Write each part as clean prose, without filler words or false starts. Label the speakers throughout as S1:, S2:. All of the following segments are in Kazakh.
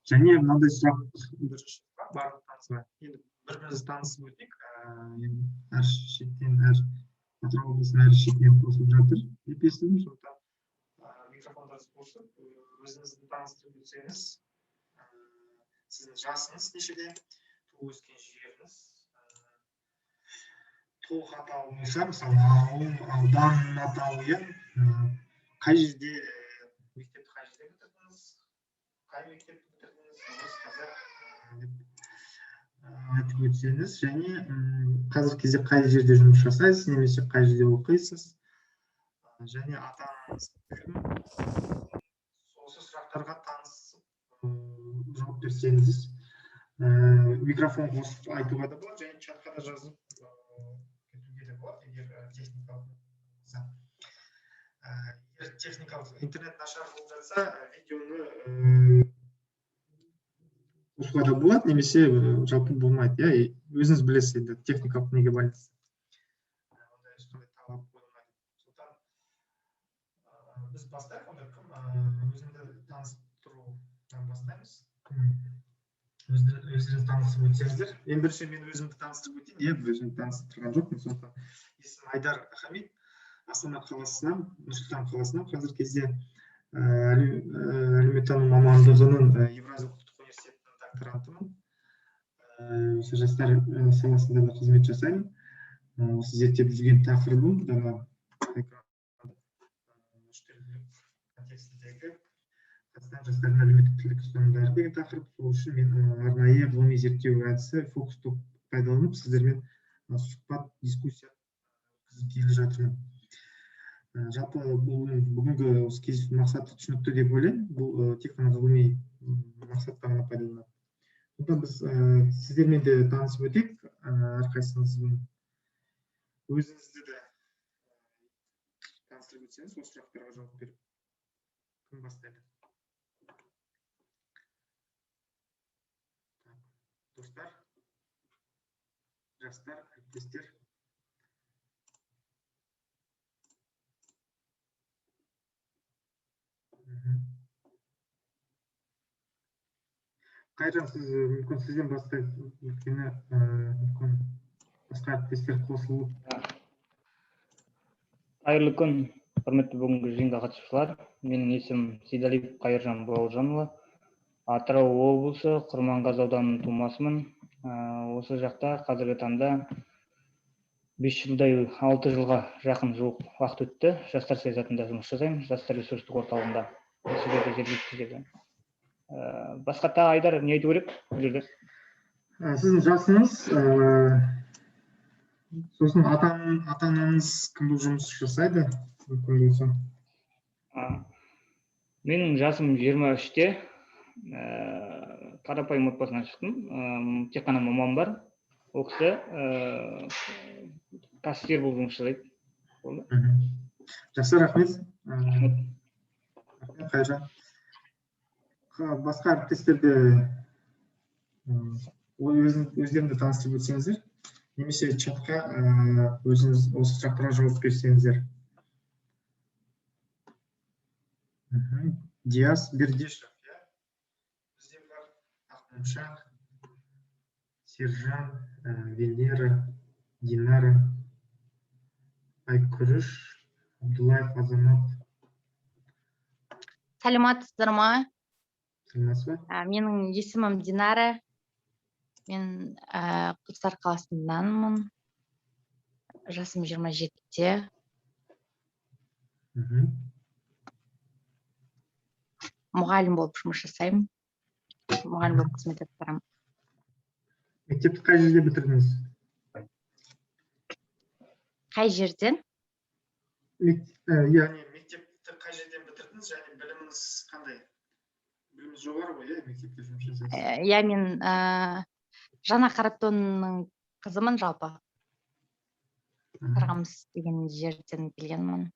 S1: Және мынандай сұрақ, бірінші сұрақ барлықтарыңызға. Енді бір бірімізді танысып өтейік. Енді әр шеттен, әр Атырау облысының әр шетінен қосылып жатыр деп естідім. Сондықтан микрофондарыңызды қосып, өзіңізді таныстырып өтсеңіз, сіздің жасыңыз нешеде, туып өскен жеріңіз, толық атауы болса, мысалы, ауыл, аудан атауы, иә, қай жерде, мектепті қай жерде бітірдіңіз, қай мектепті бітірдіңіз, орыс, қазақ деп айтып өтсеңіз, және қазіргі кезде қай жерде жұмыс жасайсыз немесе қай жерде оқисыз, және ата анаңыз кім? Осы сұрақтарға танысып, жауап берсеңіз, микрофон қосып айтуға да болады және чатқа да жазып кетуге де болады, егер техникалық болса. Егер техникалық интернет нашар болып жатса, видеоны қосуға да болады немесе жалпы болмайды, иә, өзіңіз білесіз енді техникалық неге байланысты. Ондай ешқандай талап қойылмайды. Сондықтан біз бастайық онда. Кім өзіңді таныстырудан бастаймыз? Кім өздеріңіз танысып өтсеңіздер. Ең бірінші мен өзімді таныстырып өтейін, иә, өзімді таныстырған жоқпын. Сондықтан есімім Айдар Хамит, Астана қаласынан, Нұр Сұлтан қаласынан. Қазіргі кезде әлеуметтану мамандығының Евразия ұлттық университетінің докторантымын. Осы жастар саласында да қызмет жасаймын. Осы зерттеп жүрген тақырыбым жаңа үштілділік контекстіндегі Қазақстан жастарының әлеуметтік тілдік ұстанымдары деген тақырып. Сол үшін мен арнайы ғылыми зерттеу әдісі фокус топ пайдаланып, сіздермен сұхбат, дискуссия өткізіп келе жатырмын. Жалпы бұл бүгінгі осы кездесудің мақсаты түсінікті деп ойлаймын. Бұл тек қана ғылыми мақсатқа ғана пайдаланады. Сонда біз сіздермен де танысып өтейік, әрқайсыңыздың өзіңізді де таныстырып өтсеңіз, осы сұрақтарға жауап беріп. Кім бастайды? Так, достар, жастар, әріптестер. Қайыржан, сіз, мүмкін, сізден бастайық, өйткені мүмкін басқа әріптестер қосылып.
S2: Қайырлы күн, құрметті бүгінгі жиынға қатысушылар. Менің есімім Сейдалиев Қайыржан Бауыржанұлы. Атырау облысы Құрманғазы ауданының тумасымын. Осы жақта қазіргі таңда 5 жылдай, 6 жылға жақын жуық уақыт өтті. Жастар саясатында жұмыс жасаймын, жастар ресурстық орталығында. Осы жерде, жергілікті жерде. Басқа тағы, Айдар, не айту керек бұл жерде?
S1: Сіздің жасыңыз, сосын ата анаңыз кім болып жұмыс жасайды, мүмкін болса?
S2: Менің жасым 23-те. Қарапайым отбасынан шықтым. Тек қана мамам бар. Ол кісі кассир болып жұмыс жасайды. Болды.
S1: Жақсы, рахмет.
S2: Рахмет.
S1: Рахмет, Қайыржан. Басқа әріптестер де өздеріңді таныстырып өтсеңіздер немесе чатқа өзіңіз осы сұрақтарға жауап берсеңіздер. Диас Бердишев, иә? Бізде бар Ақмоншақ, Сержан, Венера, Динара, Айкүріш, Абдуллаев Азамат.
S3: Саламатсыздар ма?
S1: Саламатсыз ба?
S3: Менің есімім Динара. Мен Құлсары қаласынданмын. Жасым 27-те. Мұғалім болып жұмыс жасаймын. Мұғалім болып қызмет атқарамын.
S1: Мектепті қай жерде бітірдіңіз?
S3: Қай жерден?
S1: Яғни мектепті қай жерден бітірдіңіз және біліміңіз қандай? Біліміңіз жоғары ғой, иә, мектепте жұмыс жасайсыз?
S3: Иә, мен Жаңа Қаратонның қызымын жалпы. Қарағамыс деген жерден келгенмін.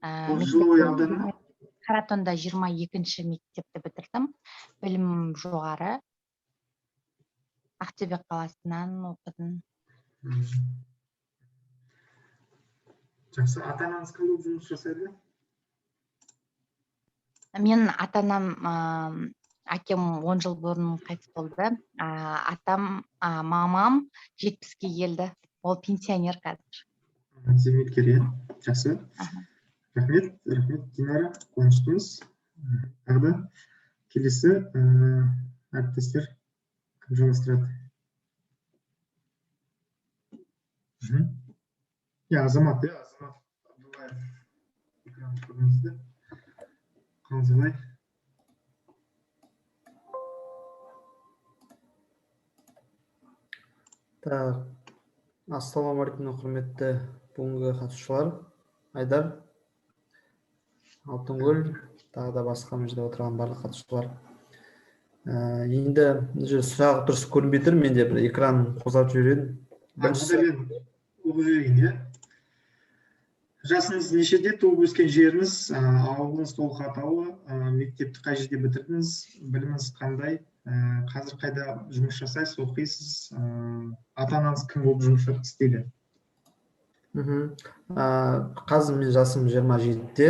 S1: Ол Жылыой ауданы ма?
S3: Қаратонда 22-ші мектепті бітірдім. Білімім жоғары. Ақтөбе қаласынан оқыдым.
S1: Жақсы, ата-анаңыз кім болып жұмыс жасайды?
S3: Менің ата-анам, Әкем 10 жыл бұрын қайтыс болды. Атам, мамам 70-ке келді. Ол пенсионер қазір.
S1: Зейнеткер, иә. Жақсы. Рахмет, рахмет, Динара, қуаныштымыз. Тағы да келесі әріптестер кім жалғастырады? Иә, Азамат, иә, Азамат Абдуллаев. Экран көрдіңізді. Қалыңыз қалай?
S4: Так, ассалаумағалейкум, құрметті бүгінгі қатысушылар, Айдар, Алтынгүл, тағы да басқа мына жерде отырған барлық қатысушылар. Енді мына жерде сұрақ дұрыс көрінбей тұр, менде бір экран қозғап жіберейін.
S1: Біріншісі оқып жіберейін, иә. Жасыңыз нешеде, туып өскен жеріңіз, ауылыңыз толық атауы, мектепті қай жерде бітірдіңіз, біліміңіз қандай, қазір қайда жұмыс жасайсыз, оқисыз, ата-анаңыз кім болып жұмыс істейді?
S4: Қазір мен жасым 27-те.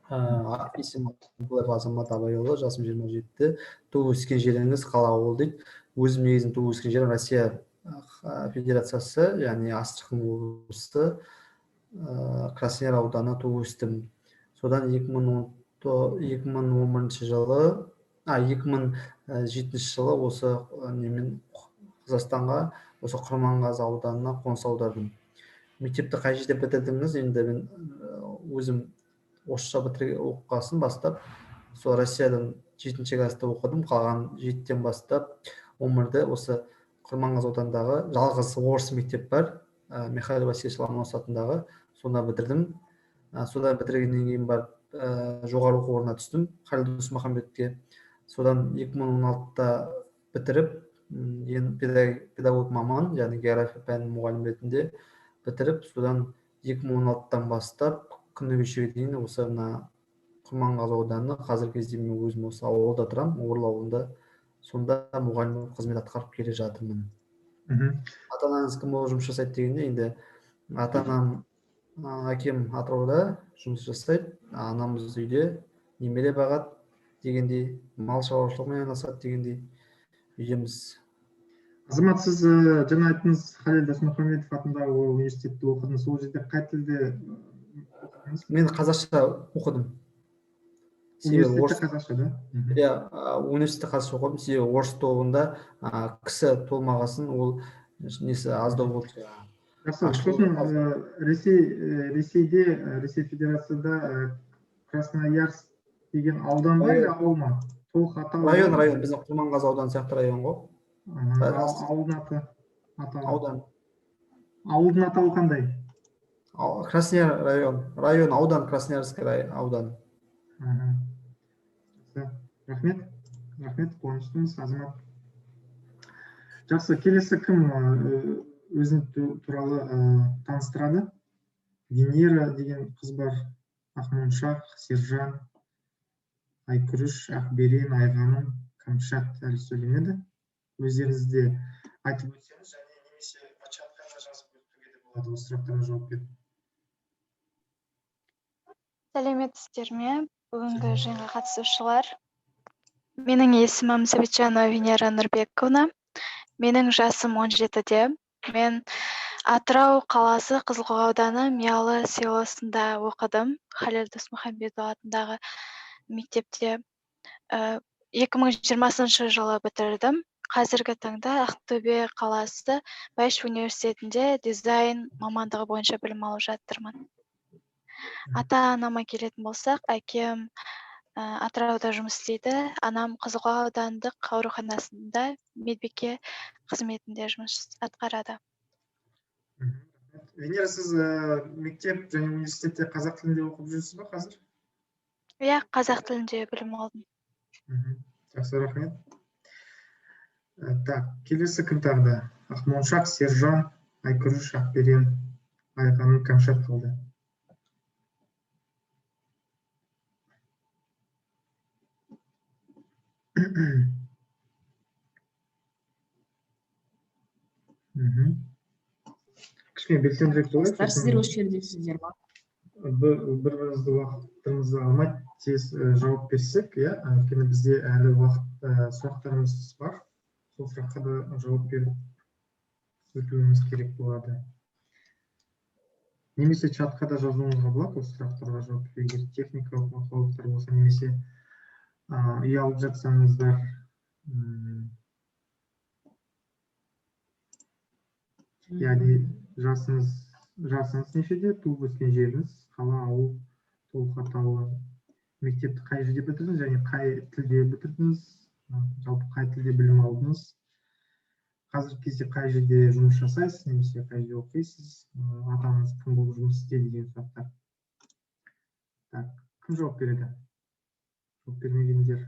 S4: Есімім Абдуллаев Азамат Абайұлы, жасым 27-те. Туып өскен жеріңіз қала, ауыл дейді. Өзім негізінде туып өскен жерім Россия Федерациясы, яғни Астрахань облысы, Краснояр ауданы туып өстім. Содан 2011 жылы, 2007 жылы осы немен Қазақстанға, осы Құрманғазы ауданына қоныс аудардым. Мектепті қай жерде бітірдіңіз? Енді мен өзім орысша оқығасын бастап, сол Россиядан 7 класста оқыдым, қалған 7-тен бастап 11-ді осы Құрманғазы ауданындағы жалғыз орыс мектеп бар, Михаил Васильевич Ломоносов атындағы, сонда бітірдім. Содан бітіргеннен кейін барып жоғары оқу орнына түстім, Халил Досмұхамбетке. Содан 2016-да бітіріп, енді педагог маман, яғни география пәнінің мұғалімі ретінде бітіріп, содан 2016-тан бастап күні кешеге дейін осы мына Құрманғазы ауданы, қазіргі кезде мен өзім осы ауылда тұрамын, Орал ауылында, сонда мұғалім болып қызмет атқарып келе жатырмын. Ата-анаңыз кім болып жұмыс жасайды дегенде, енді ата-анам, әкем Атырауда жұмыс жасайды, анамыз үйде немере бағады дегендей, мал шаруашылығымен айналысады дегендей үйдеміз.
S1: Азамат, сіз жаңа айттыңыз, Халил Досмұхамедов атындағы университетте оқыдыңыз. Ол жерде қай тілде оқыдыңыз?
S4: Мен қазақша оқыдым.
S1: Университетте қазақша, да?
S4: Иә, университетте қазақша оқыдым. Себебі орыс тобында кісі толмағасын, ол несі аздау болды.
S1: Жақсы. Сосын Ресейде, Ресей Федерацияда Красноярск деген аудан ба или ауыл ма? Толық атауы?
S4: Район, район. Біздің Құрманғазы ауданы сияқты район ғой.
S1: Ауылдың аты?
S4: Аудан.
S1: Ауылдың атауы қандай?
S4: Краснояр район. Район, аудан, Красноярск аудан.
S1: Рахмет. Рахмет, қуаныштымыз, Азамат. Жақсы, келесі кім өзін туралы таныстырады? Венера деген қыз бар, Ақмоншақ, Сержан, Айкүріш, Ақберен, Айғаным, Камшат әлі сөйлемеді. Өздеріңіз де айтып өтсеңіз, және немесе чатқа да жазып өтуге де болады, осы сұрақтарға жауап беріп.
S5: Сәлеметсіздер ме, бүгінгі жиынға қатысушылар. Менің есімім Сәбитжанова Венера Нұрбековна. Менің жасым 17-де. Мен Атырау қаласы Қызылқоға ауданы Миялы селосында оқыдым. Халил Досмұхамбетов атындағы мектепте. 2020 жылы бітірдім. Қазіргі таңда Ақтөбе қаласы Бәйішев университетінде дизайн мамандығы бойынша білім алып жатырмын. Ата-анама келетін болсақ, әкем Атырауда жұмыс істейді, анам Қызылқоға аудандық ауруханасында медбике қызметінде жұмыс атқарады.
S1: Венера, сіз мектеп және университетте қазақ тілінде оқып жүрсіз ба қазір?
S5: Иә, қазақ тілінде білім алдым.
S1: Жақсы, рахмет. Так, келесі кім тағы да? Ақмоншақ, Сержан, Айкүріш, Ақберен, Айғаным, Камшат қалды. Кішкене белсендірек болайық.
S6: Сіздер осы жердесіздер ма?
S1: Бір-бірімізді уақытымызды алмай тез жауап берсек, иә, өйткені бізде әлі уақыт, сұрақтарымыз бар. Сол сұраққа да жауап беріп өтуіміз керек болады. Немесе чатқа да жазуыңызға болады осы сұрақтарға жауап, егер техникалық мақұлдықтар болса, немесе ұялып жатсаңыздар. Яғни жасыңыз нешеде, туып өскен жеріңіз, қала, ауыл, толық атауы, мектепті қай жерде бітірдіңіз және қай тілде бітірдіңіз, жалпы қай тілде білім алдыңыз, қазіргі кезде қай жерде жұмыс жасайсыз немесе қай жерде оқисыз, ата анаңыз кім болып жұмыс істейді деген сұрақтар. Так, кім жауап береді? Жауап бермегендер,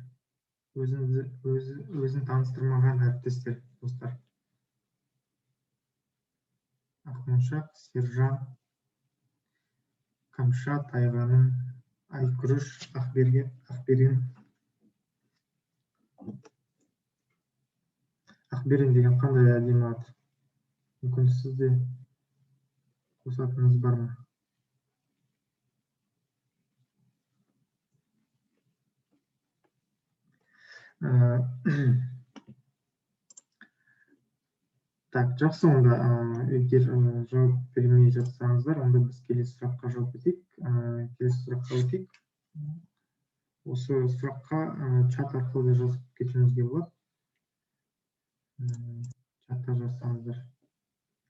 S1: өзін таныстырмаған әріптестер, достар. Ақмоншақ, Сержан, Қамшат, Айғаным, Айкүріш, Ақберен. Ақберен деген қандай әдемі ат. Мүмкін сіз де қосатыныңыз бар ма? Так, жақсы, онда егер жауап бермей жатсаңыздар, онда біз келесі сұраққа жауап өтейік. Келесі сұраққа өтейік. Осы сұраққа чат арқылы да жазып кетуіңізге болады. Чатта жазсаңыздар.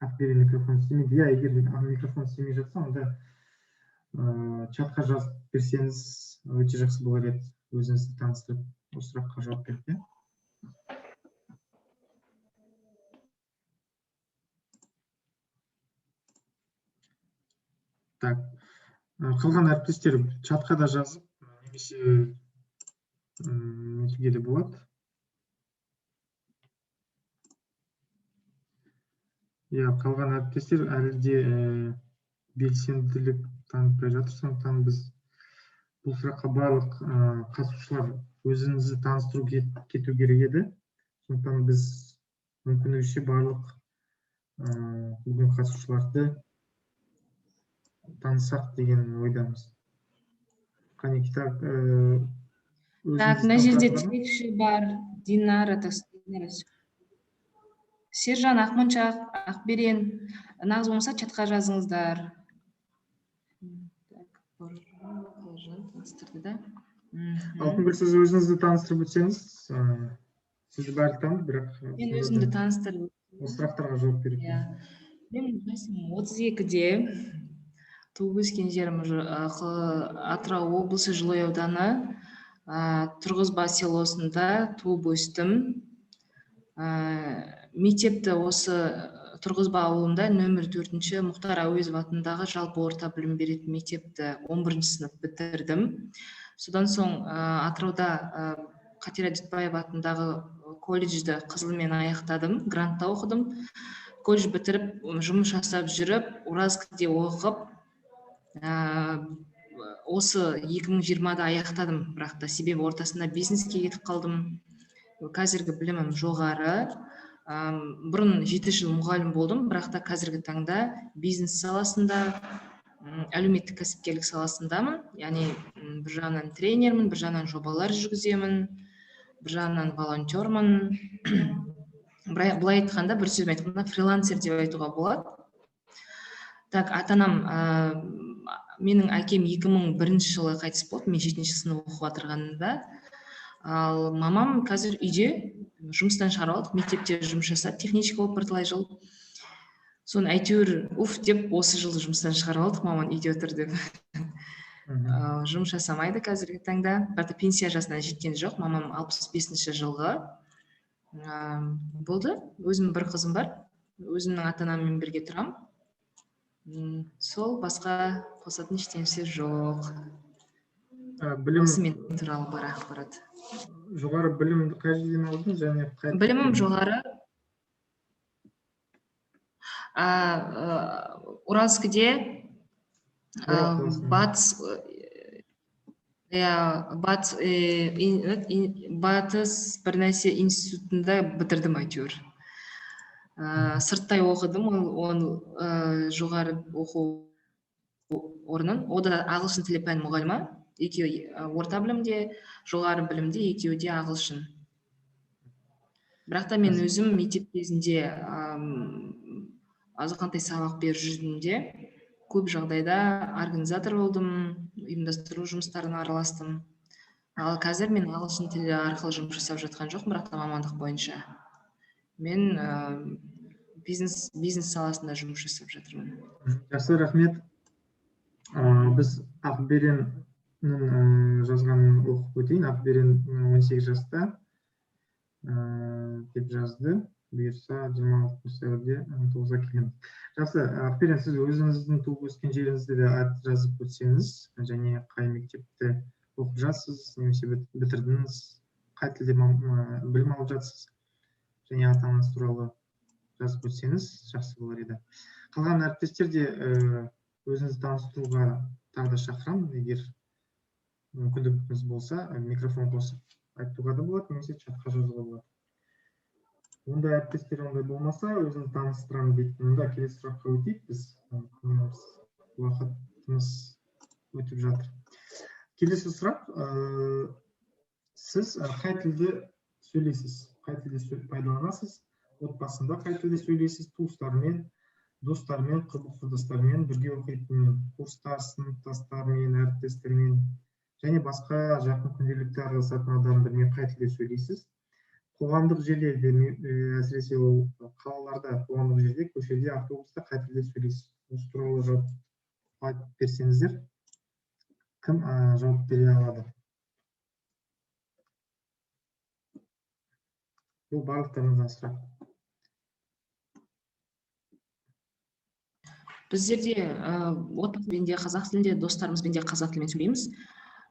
S1: Ақберен микрофон істемейді. Иә, егер микрофон істемей жатса, онда чатқа жазып берсеңіз өте жақсы болар еді. Өзіңізді таныстырып, осы сұраққа жауап беріп, иә. Так, қалған әріптестер чатқа да жазып, немесе нетуге де болады. Иә, қалған әріптестер әлі де белсенділік танытпай жатыр, сондықтан біз бұл сұраққа барлық қатысушылар өзіңізді таныстыру кету керек еді. Сондықтан біз мүмкіндігінше барлық бүгін қатысушыларды танысақ деген ойдамыз. Қане, кітап,
S6: Так,
S1: өзіңіз
S6: мына жерде
S1: таныстырасыздар ма?
S6: тілекші бар, Динара, так, Динара. Сержан, Ақмоншақ, Ақберен, нағыз болмаса чатқа жазыңыздар. Так, Бауыржан таныстырды да.
S1: Алтынгүл, сіз өзіңізді таныстырып өтсеңіз, сізді бәрі таниды, бірақ
S6: Мен өзімді таныстырып
S1: осы сұрақтарға жауап беріп.
S6: Иә. Мен жасым 32-де, туып өскен жерім Атырау облысы Жылыой ауданы, Тұрғызба селосында туып өстім. Мектепті осы Тұрғызба ауылында нөмір 4-ші Мұхтар Әуезов атындағы жалпы орта білім беретін мектепті 11-ші сынып бітірдім. Содан соң Атырауда Қатира Дүтбаева атындағы колледжді қызылмен аяқтадым, грантта оқыдым. Колледж бітіріп, жұмыс жасап жүріп, Уральскіде оқып, осы 2020-да аяқтадым, бірақ та себебі ортасында бизнеске кетіп қалдым. Қазіргі білімім жоғары. Бұрын 7 жыл мұғалім болдым, бірақ та қазіргі таңда бизнес саласында, әлеуметтік кәсіпкерлік саласындамын. Яғни, бір жағынан тренермін, бір жағынан жобалар жүргіземін, бір жағынан волонтермын. Былай айтқанда, бір сөзбен айтқанда, фрилансер деп айтуға болады. Так, ата-анам, менің әкем 2001 жылы қайтыс болды, мен 7-ші сынып оқып отырғанымда. Ал мамам қазір үйде, жұмыстан шығарып алдық, мектепте жұмыс жасады, техничка болып бірталай жыл. Соны әйтеуір уф деп осы жылы жұмыстан шығарып алдық, маман үйде отыр деп. Жұмыс жасамайды қазіргі таңда, бірақ та пенсия жасына жеткен жоқ, мамам 65-ші жылғы. Болды, өзім бір қызым бар, өзімнің ата-анаммен бірге тұрамын. Сол, басқа қосатын ештеңесі жоқ.
S1: Білім
S6: Осы мен туралы бар ақпарат.
S1: Жоғары білімді қай жерден алдыңыз және қай
S6: Білімім жоғары. Уральскіде,
S1: Орал қаласында.
S6: Батыс, иә, Батыс, Батыс бір нәрсе институтында бітірдім әйтеуір. Сырттай оқыдым, ол жоғары оқу орнын. О да ағылшын тілі пән мұғалімі. Екеуі орта білімде, жоғары білімде екеуі де ағылшын. Бірақ та мен өзім мектеп кезінде азғантай сабақ беріп жүрдім де, көп жағдайда организатор болдым, ұйымдастыру жұмыстарына араластым. Ал қазір мен ағылшын тілі арқылы жұмыс жасап жатқан жоқпын, бірақ та мамандық бойынша. Мен бизнес саласында жұмыс жасап жатырмын.
S1: Жақсы, рахмет. Біз Ақбереннің жазғанын оқып өтейін. Ақберен 18 жаста деп жазды. Бұйырса 26 сәуірде 9-ға келеміз. Жақсы, Ақберен, сіз өзіңіздің туып өскен жеріңізді де жазып өтсеңіз, және қай мектепті оқып жатсыз, немесе бітірдіңіз, қай тілде білім алып жатсыз, және ата-анаңыз туралы жазып өтсеңіз, жақсы болар еді. Қалған әріптестер де өзіңізді таныстыруға тағы да шақырамын. Егер мүмкіндігіңіз болса, микрофон қосып айтуға да болады, немесе чатқа жазуға болады. Ондай әріптестер ондай болмаса, өзіңізді таныстырамын дейтін, онда келесі сұраққа өтейік біз. Уақытымыз өтіп жатыр. Келесі сұрақ, сіз қай тілде сөйлейсіз, қай тілде пайдаланасыз, отбасында қай тілде сөйлейсіз, туыстармен, достармен, құрбы-құрдастармен, бірге оқитын курстас, сыныптастармен, әріптестермен және басқа жақын күнделікті араласатын адамдармен қай тілде сөйлейсіз? Қоғамдық жерлерде, әсіресе ол қалаларда, қоғамдық жерде, көшеде, автобуста қай тілде сөйлейсіз? Осы туралы жауап айтып берсеңіздер, кім жауап бере алады? Бұл барлықтарыңыздан сұрақ.
S6: Біздерде отбасымен де қазақ тілінде, достарымызбен де қазақ тілімен сөйлейміз.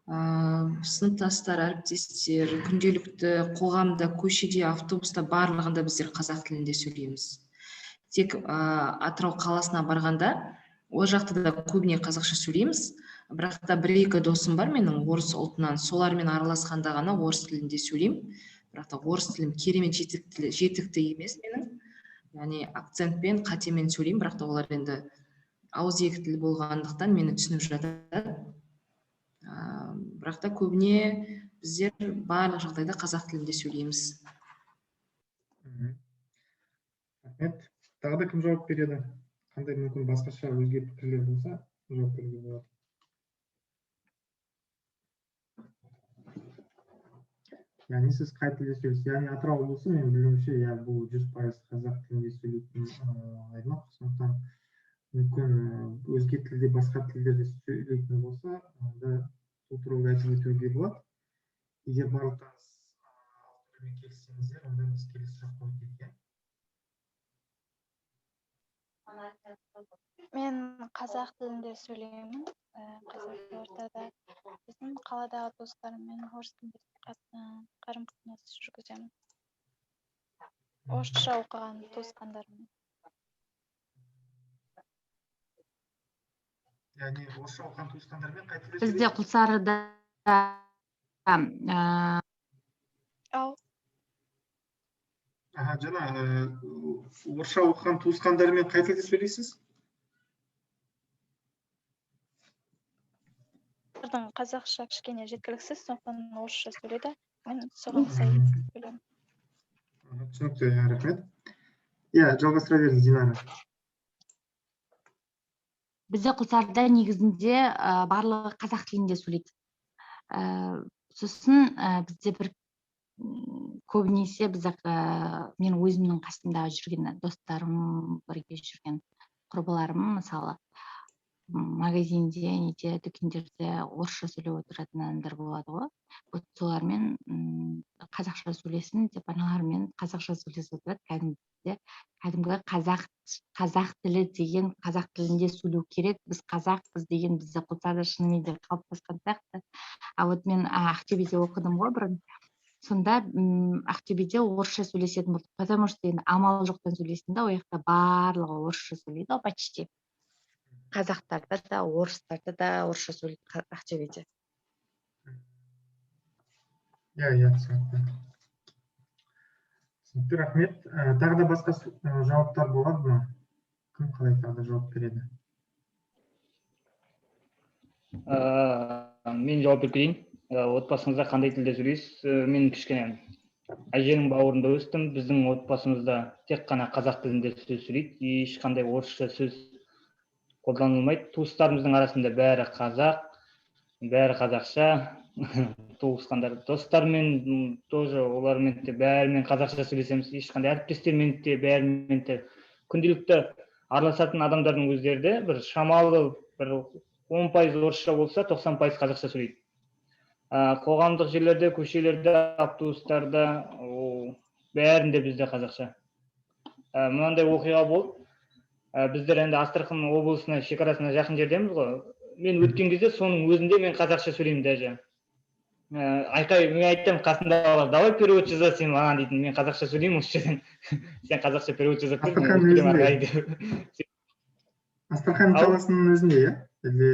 S6: Сыныптастар, әріптестер, күнделікті қоғамда, көшеде, автобуста барлығында біздер қазақ тілінде сөйлейміз. Тек Атырау қаласына барғанда ол жақта да көбіне қазақша сөйлейміз, бірақ та бір-екі досым бар менің орыс ұлтынан, солармен араласқанда ғана орыс тілінде сөйлеймін. Бірақ та орыс тілім керемет жетікті емес менің, яғни акцентпен, қатемен сөйлеймін, бірақ та олар енді ауызекі тіл болғандықтан мені түсініп жатады. Бірақ та көбіне біздер барлық жағдайда қазақ тілінде сөйлейміз.
S1: Рахмет. Тағы да кім жауап береді? Қандай мүмкін басқаша өзге пікірлер болса, жауап беруге болады. Яғни сіз қай тілде сөйлейсіз? Яғни Атырау облысы, мен білуімше, иә, бұл 100% қазақ тілінде сөйлейтін аймақ, сондықтан мүмкін өзге тілде, басқа тілдерде сөйлейтін болса, онда сол туралы айтып өтуге болады. Егер барлықтарыңыз пікірмен келіссеңіздер, онда біз келесі сұраққа өтейік, иә?
S5: Мен қазақ тілінде сөйлеймін, қазақ ортада. Біздің қаладағы достарыммен орыс тілінде қарым-қатынас жүргіземін. Орысша оқыған туысқандарыммен.
S1: Яғни орысша оқыған туысқандармен қай тілде
S3: Бізде
S1: сөйлейсіз?
S3: Құлсарыда
S5: Ау.
S1: Аха, жаңа орысша оқыған туысқандармен қай тілде сөйлейсіз?
S5: Олардың қазақша кішкене жеткіліксіз, сондықтан орысша сөйлейді. Мен соған сай сөйлеймін.
S1: Түсінікті, рахмет. Иә, жалғастыра беріңіз, Динара.
S3: Бізде Құлсарыда негізінде барлығы қазақ тілінде сөйлейді. Сосын бізде бір көбінесе бізде, мен өзімнің қасымда жүрген достарым, бірге жүрген құрбыларым, мысалы, магазинде, неде, дүкендерде орысша сөйлеп отыратын адамдар болады ғой. Вот солармен қазақша сөйлесін деп аналармен қазақша сөйлесіп отырады. Кәдімгі қазақ тілі деген, қазақ тілінде сөйлеу керек, біз қазақпыз деген бізде Құлсарыда шынымен де қалыптасқан сияқты. А вот мен Ақтөбеде оқыдым ғой бұрын. Сонда Ақтөбеде орысша сөйлесетін болдық, потому что енді амал жоқтан сөйлейсің да, ол жақта барлығы орысша сөйлейді ғой почти. Қазақтарда да, орыстарда да орысша сөйлейді Ақтөбеде.
S1: Иә, иә, түсінікті. Түсінікті, рахмет. Тағы да басқа жауаптар болады ма? Кім қалай тағы да жауап береді?
S2: Мен жауап беріп кетейін. Отбасыңызда қандай тілде сөйлейсіз? Мен кішкене әженің бауырында өстім. Біздің отбасымызда тек қана қазақ тілінде сөз сөйлейді, ешқандай орысша сөз қолданылмайды. Туыстарымыздың арасында бәрі қазақ, бәрі қазақша. Туысқандар, достармен тоже, олармен де, бәрімен қазақша сөйлесеміз. Ешқандай әріптестермен де, бәрімен де, күнделікті араласатын адамдардың өздері де бір шамалы, бір 10% орысша болса, 90% қазақша сөйлейді. Қоғамдық жерлерде, көшелерде, автобустарда, ол бәрінде бізде қазақша. Мынандай оқиға болды. Біздер енді Астрахань облысына, шекарасына жақын жердеміз ғой. Мен өткен кезде, соның өзінде мен қазақша сөйлеймін даже. Айқай, мен айтамын қасындағылар: «Давай перевод жаса сен маған», — дейтін. Мен қазақша сөйлеймін осы жерден, сен қазақша перевод жасап бер, мен
S1: Астраханьның
S2: өтіп кетемін ары
S1: өзінде?
S2: қарай деп.
S1: Астрахань
S2: Ау?
S1: қаласының өзінде, иә, әлде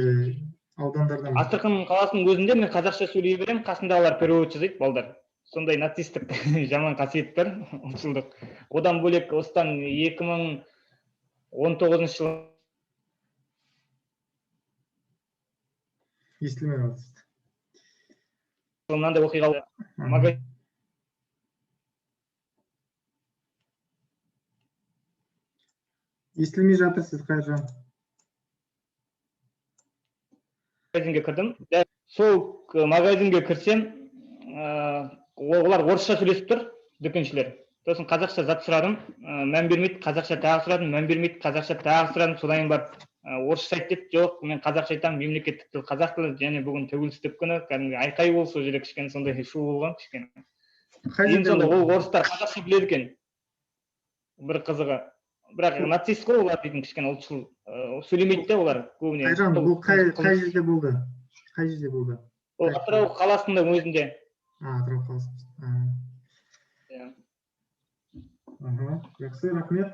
S1: аудандарда ма?
S2: Астрахань қаласының өзінде мен қазақша сөйлей беремін, қасымдағылар перевод жасайды, балдар. Сондай нацистік жаман қасиет бар, ұлтшылдық. Одан бөлек, осыдан 2019 жылы
S1: Естілмей қалды.
S2: Мынандай оқиға болды.
S1: Естілмей жатыр сіз, Қайыржан.
S2: Магазинге кірдім. Дәл сол магазинге кірсем, олар орысша сөйлесіп тұр, дүкеншілер. Сосын қазақша зат сұрадым, мән бермейді. Қазақша тағы сұрадым, мән бермейді. Қазақша тағы сұрадым. Содан кейін барып, орысша айт деді. Жоқ, мен қазақша айтамын, мемлекеттік тіл қазақ тілі және бүгін тәуелсіздік күні. Кәдімгі айқай болды сол жерде, кішкене сондай шу болған кішкене.
S1: Қай
S2: Енді
S1: жерде
S2: сонда
S1: болды?
S2: ол орыстар қазақша біледі екен, бір қызығы. Бірақ нацист қой олар дейтін, кішкене ұлтшыл, сөйлемейді де олар көбіне.
S1: Қайыржан, бұл қай жерде болды? Қай жерде болды?
S2: Ол Атырау қаласының өзінде.
S1: А, Атырау қаласы.
S2: Иә.
S1: Жақсы, рахмет.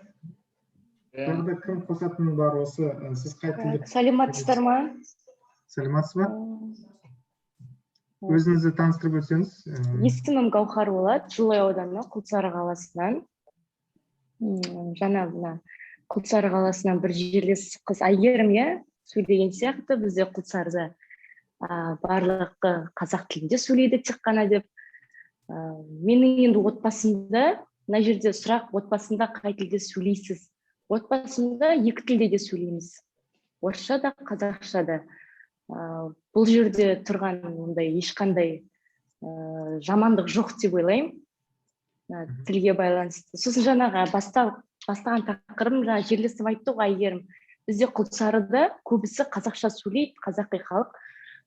S2: Иә.
S1: Тағы да кім қосатын бар осы? Сіз қай тілде?
S7: Саламатсыздар ма?
S1: Саламатсыз ба? Өзіңізді таныстырып өтсеңіз.
S7: Есімім Гаухар болады, Жылыой ауданы, Құлсары қаласынан. Жаңа мына Құлсары қаласынан бір жерлес қыз Әйгерім, иә, сөйлеген сияқты. Бізде Құлсарыда барлық қазақ тілінде сөйлейді тек қана деп. Менің енді отбасымда, мына жерде сұрақ: отбасында қай тілде сөйлейсіз? Отбасымда екі тілде де сөйлейміз, орысша да, қазақша да. Бұл жерде тұрған ондай ешқандай жамандық жоқ деп ойлаймын, тілге байланысты. Сосын жаңағы бастаған тақырыбым, жаңа жерлесім айтты ғой, Әйгерім, бізде Құлсарыда көбісі қазақша сөйлейді, қазақи халық.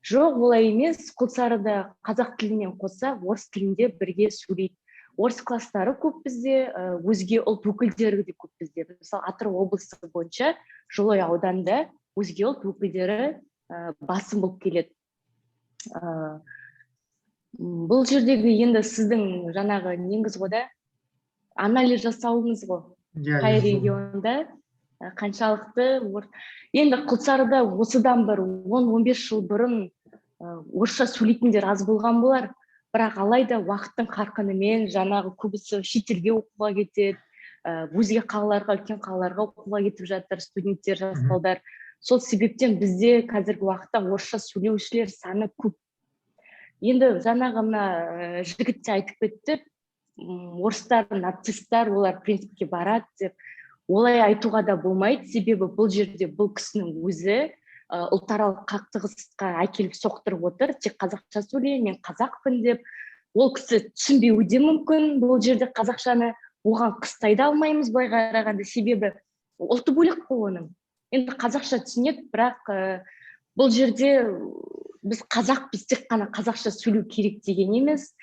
S7: Жоқ, олай емес, Құлсарыда қазақ тілімен қоса орыс тілінде бірге сөйлейді. Орыс класстары көп бізде, өзге ұлт өкілдері де көп бізде. Мысалы, Атырау облысы бойынша Жылыой ауданында өзге ұлт өкілдері басым болып келеді. Бұл жердегі енді сіздің жаңағы неңіз ғой да, анализ жасауыңыз ғой. Қай регионда қаншалықты енді Құлсарыда осыдан бір 10-15 жыл бұрын орысша сөйлейтіндер аз болған болар, бірақ алайда уақыттың қарқынымен жаңағы көбісі шетелге оқуға кетеді, өзге қалаларға, үлкен қалаларға оқуға кетіп жатыр студенттер, жас балдар. Сол себептен бізде қазіргі уақытта орысша сөйлеушілер саны көп. Енді жаңағы мына жігіт те айтып кетті, орыстар, нацисттар, олар принципке барады деп. Олай айтуға да болмайды, себебі бұл жерде бұл кісінің өзі ұлтаралық қақтығысқа әкеліп соқтырып отыр. Тек қазақша сөйле, мен қазақпын деп. Ол кісі түсінбеуі де мүмкін бұл жерде қазақшаны, оған қыстай да алмаймыз былай қарағанда, себебі ұлты бөлек қой оның. Енді қазақша түсінеді, бірақ бұл жерде біз қазақпыз, тек қана қазақша сөйлеу керек деген емес.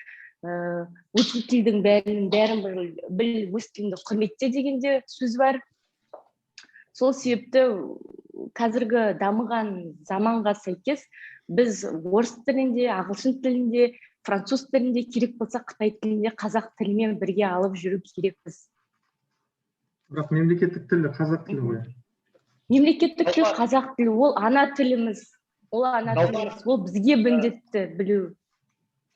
S7: Өзге тілдің бәрін біл, өз тіліңді құрметте деген де сөз бар. Сол себепті қазіргі дамыған заманға сәйкес біз орыс тілінде, ағылшын тілінде, француз тілінде, керек болса қытай тілінде, қазақ тілімен бірге алып жүру керекпіз.
S1: Бірақ мемлекеттік тіл қазақ тілі ғой.
S7: Мемлекеттік тіл қазақ тілі, ол ана тіліміз. Ол ана тіліміз, ол бізге міндетті білу.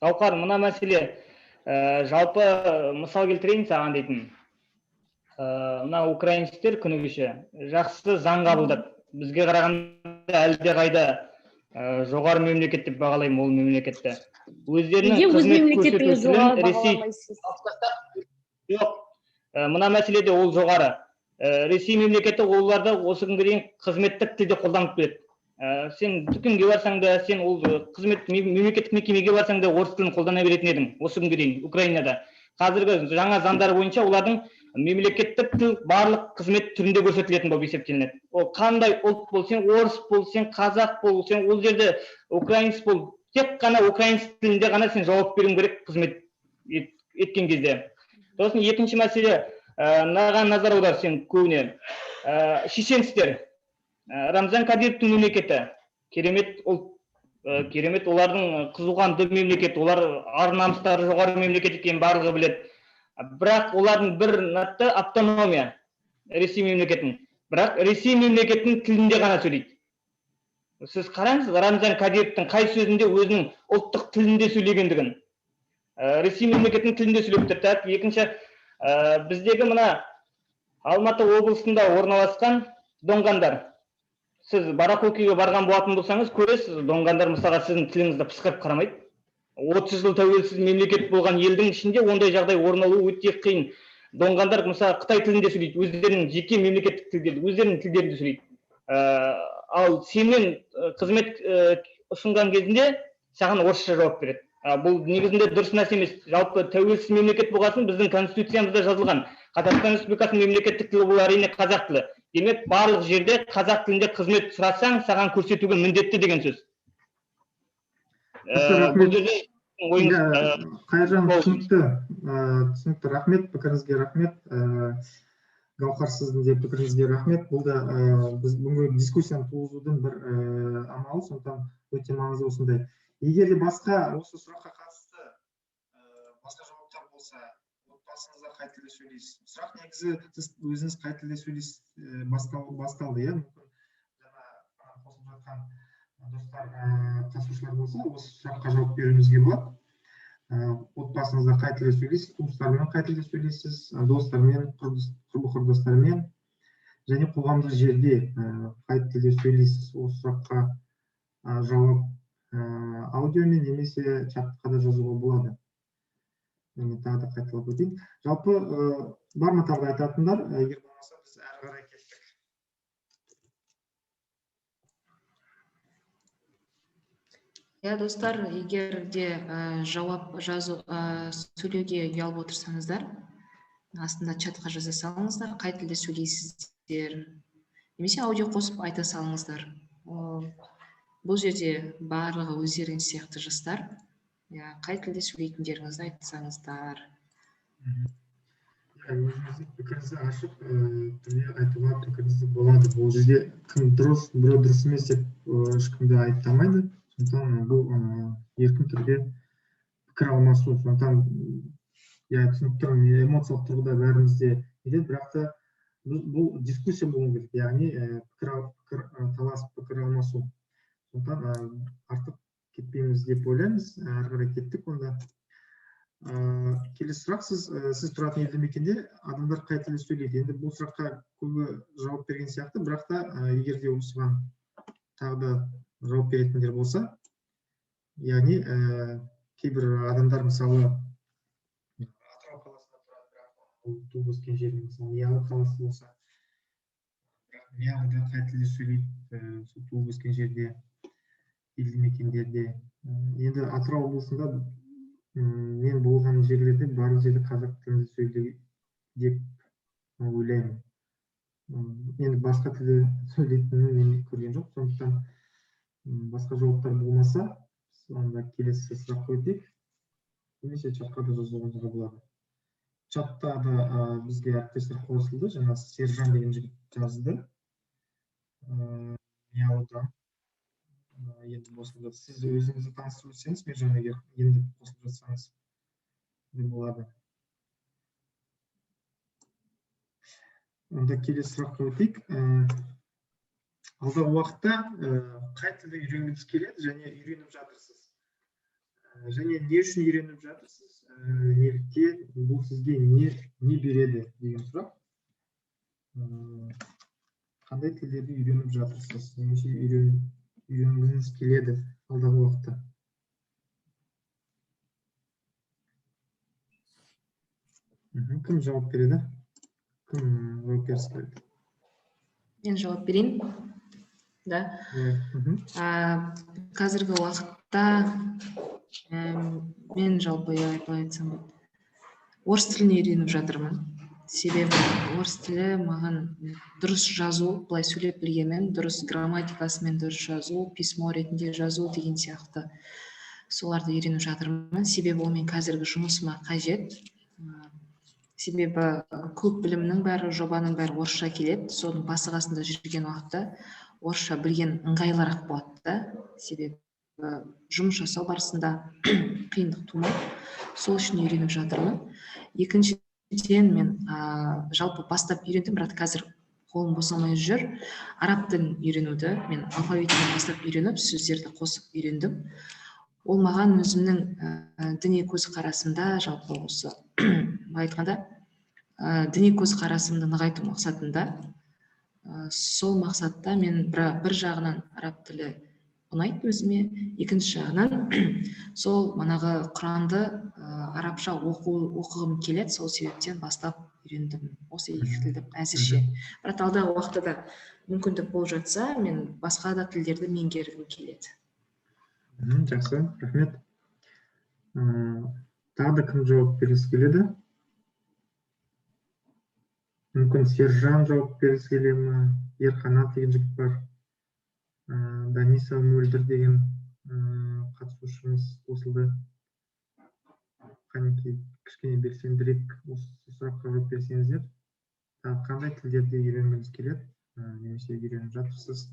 S2: Гауһар, мына мәселе, жалпы мысал келтірейін саған дейтін. Мына украинецтер күні кеше жақсы заң қабылдады. Бізге қарағанда әлдеқайда Жоғары мемлекет деп бағалаймын ол мемлекетті. Өздерінің
S7: Неге өз
S2: қызмет
S7: мемлекетіңіз
S2: көрсету тілін
S7: жоғары
S2: Ресей
S7: бағаламайсыз?
S2: Жоқ, мына мәселеде ол жоғары. Ресей мемлекеті оларды осы күнге дейін қызметтік тілде қолданып келеді. Сен дүкенге барсаң да, сен ол қызмет мемлекеттік мекемеге барсаң да, орыс тілін қолдана беретін едің осы күнге дейін Украинада. Қазіргі жаңа заңдар бойынша олардың мемлекеттік тіл барлық қызмет түрінде көрсетілетін болып есептелінеді. Ол қандай ұлт бол, сен орыс бол, сен қазақ бол, сен ол жерде украинец бол, тек қана украинец тілінде ғана сен жауап беруің керек қызмет еткен кезде. Сосын екінші мәселе, мынаған назар аудар сен көбіне. Шешенстер, Рамзан Кадыровтың мемлекеті, керемет ұлт, керемет олардың қызуқанды мемлекет, олар ар намыстары жоғары мемлекет екенін барлығы біледі. Бірақ олардың бір нақты автономия Ресей мемлекетінің. Бірақ Ресей мемлекетінің тілінде ғана сөйлейді. Сіз қараңыз, Рамзан Кадыровтың қай сөзінде өзінің ұлттық тілінде сөйлегендігін. Ресей мемлекетінің тілінде сөйлеп тұр. Так, екінші, біздегі мына Алматы облысында орналасқан доңғандар. Сіз Барахолкиге барған болатын болсаңыз, көресіз, доңғандар мысалға сіздің тіліңізді пысқырып қарамайды. 30 жыл тәуелсіз мемлекет болған елдің ішінде ондай жағдай орын алуы өте қиын. Доңғандар мысалы қытай тілінде сөйлейді, өздерінің жеке мемлекеттік тілдерінде, өздерінің тілдерінде сөйлейді. Ал сенімен қызмет ұсынған кезінде саған орысша жауап береді. Бұл негізінде дұрыс нәрсе емес. Жалпы тәуелсіз мемлекет болғасын біздің конституциямызда жазылған Қазақстан Республикасының мемлекеттік тілі бұл әрине қазақ тілі. Демек, барлық жерде қазақ тілінде қызмет сұрасаң, саған көрсетуге міндетті деген сөз.
S1: Рахмет.
S2: Бұл жерде ойыңыз,
S1: Қайыржан,
S2: ол-
S1: түсінікті. Түсінікті, рахмет, пікіріңізге рахмет. Гаухар, сіздің де пікіріңізге рахмет. Бұл да біз бүгінгі дискуссияны туғызудың бір амалы, сондықтан өте маңызды осындай. Егер де басқа осы сұраққа қатысты басқа жауаптар болса, отбасыңызда қай тілде сөйлейсіз? Сұрақ негізі сіз өзіңіз қай тілде сөйлейсіз, басталды, иә? Мүмкін жаңа қосылып жатқан достар, қатысушылар болса, осы сұраққа жауап беруімізге болады. Отбасыңызда қай тілде сөйлейсіз, туыстармен қай тілде сөйлейсіз, достармен, құрбы құрдастармен және қоғамдық жерде қай тілде сөйлейсіз? Осы сұраққа жауап аудиомен немесе чатқа да жазуға болады. Мен тағы да қайталап өтейін. Жалпы, бар ма тағы да айтатындар? Егер болмаса, біз әрі қарай кеттік.
S6: Иә, достар, егер де жауап жазу, сөйлеуге ұялып отырсаңыздар, астында чатқа жаза салыңыздар, қай тілде сөйлейсіздер, немесе аудио қосып айта салыңыздар. Бұл жерде барлығы өздеріңіз сияқты жастар. Иә, қай тілде сөйлейтіндеріңізді айтсаңыздар.
S1: Иә, өзіңіздің пікіріңізді ашық түрде айтуға пікіріңізді болады. Бұл жерде кім дұрыс, біреу дұрыс емес деп ешкімді айыптамайды. Сондықтан бұл еркін түрде пікір алмасу. Сондықтан, иә, түсініп тұрмын, эмоциялық тұрғыда бәріміз де нетеді, бірақ та бұл дискуссия болу керек, яғни пікір талас, пікір алмасу. Сондықтан артық кетпейміз деп ойлаймыз. Әрі қарай кеттік онда. Келесі сұрақ, сіз тұратын елді мекенде адамдар қай тілде сөйлейді? Енді бұл сұраққа көбі жауап берген сияқты, бірақ та егер де осыған тағы да жауап беретіндер болса, яғни кейбір адамдар мысалы Атырау қаласында тұрады, бірақ ол туып өскен жері мысалы Миялы қаласы болса, бірақ Миялыда қай тілде сөйлейді, сол туып өскен жерде, елді мекендерде. Енді Атырау облысында, мен болған жерлерде барлық жерде қазақ тілінде сөйлейді деп ойлаймын. Енді басқа тілде сөйлейтінін мен көрген жоқ, сондықтан басқа жауаптар болмаса, онда келесі сұраққа өтейік. Немесе чатқа да жазуыңызға болады. Чатта да бізге әріптестер қосылды. Жаңа Сержан деген жігіт жазды. Миялыдан. Енді қосылды. Сіз өзіңізді таныстырып өтсеңіз, Мержан, егер енді қосылып жатсаңыз, не болады. Онда келесі сұраққа өтейік. Алдағы уақытта қай тілді үйренгіңіз келеді және үйреніп жатырсыз? Және не үшін үйреніп жатырсыз? Неліктен бұл сізге не береді деген сұрақ. Қандай тілдерді үйреніп жатырсыз немесе үйренгіңіз келеді алдағы уақытта? Кім жауап береді? Кім жауап бергісі келеді?
S6: Мен жауап берейін. Да. Қазіргі уақытта мен жалпы былай айтсам болады, орыс тілін үйреніп жатырмын. Себебі орыс тілі маған дұрыс жазу, былай сөйлеп білгенмен, дұрыс грамматикасымен дұрыс жазу, письмо ретінде жазу деген сияқты, соларды үйреніп жатырмын. Себебі ол мен қазіргі жұмысыма қажет. Себебі көп білімнің бәрі, жобаның бәрі орысша келеді. Соның басы қасында жүрген уақытта орысша білген ыңғайлырақ болады да. Себебі жұмыс жасау барысында қиындық тумайды. Сол үшін үйреніп жатырмын. Екіншіден, мен жалпы бастап үйрендім, бірақ қазір қолым босамай жүр. Араб тілін үйренуді мен алфавиттен бастап үйреніп, сөздерді қосып үйрендім. Ол маған өзімнің діни көзқарасымда, жалпы осы былай айтқанда, діни көзқарасымды нығайту мақсатында, сол мақсатта мен бір жағынан араб тілі ұнайды өзіме, екінші жағынан сол манағы Құранды арабша оқығым келеді, сол себептен бастап үйрендім осы екі тілді әзірше. Бірақ алдағы уақытта да мүмкіндік болып жатса, мен басқа да тілдерді меңгергім келеді.
S1: Жақсы, рахмет. Тағы да кім жауап бергісі келеді? Мүмкін Сержан жауап бергісі келе ме? Ерқанат деген жігіт бар. Даниса Мөлдір деген қатысушымыз қосылды. Қанекей, кішкене белсендірек осы сұраққа жауап берсеңіздер. Тағы қандай тілдерді үйренгіңіз келеді? Немесе үйреніп жатырсыз?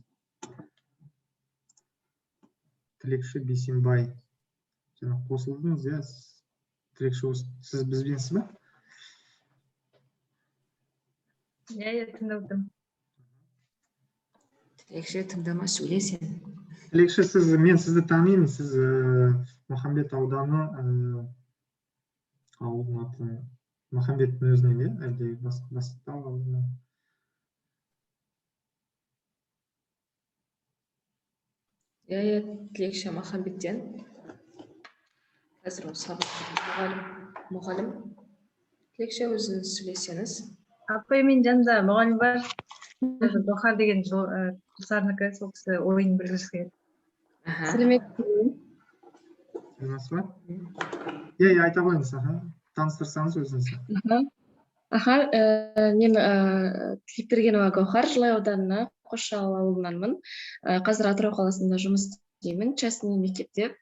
S1: Тілекші Бейсенбай. Жаңа қосылдыңыз, иә? Тілекші, сіз бізбенсіз бе?
S8: Иә, тыңдап отырмын.
S6: Тілекші, тыңдама, сөйле сен.
S1: Тілекші, мен сізді танимын. Сіз Махамбет ауданы, ауылдың аты Махамбеттің өзінен, иә? Әлде Бастау ауылынан?
S6: Иә, Тілекші Махамбеттен. Қазір ол сабақ мұғалім. Тілекші, өзіңіз сөйлесеңіз.
S8: Апай, мен жанымда мұғалім бар. Гауһар деген Құлсарынікі, сол кісі ойын білгісі келеді.
S7: Сәлеметсіз бе?
S1: Сәлеметсіз бе? Иә, айта қойыңыз, аха. Таныстырсаңыз өзіңізді.
S7: Аха, мен Тілепбергенова Гауһар, Жылай ауданына, Қосшығал ауылынанмын. Қазір Атырау қаласында жұмыс істеймін, частный мектепте.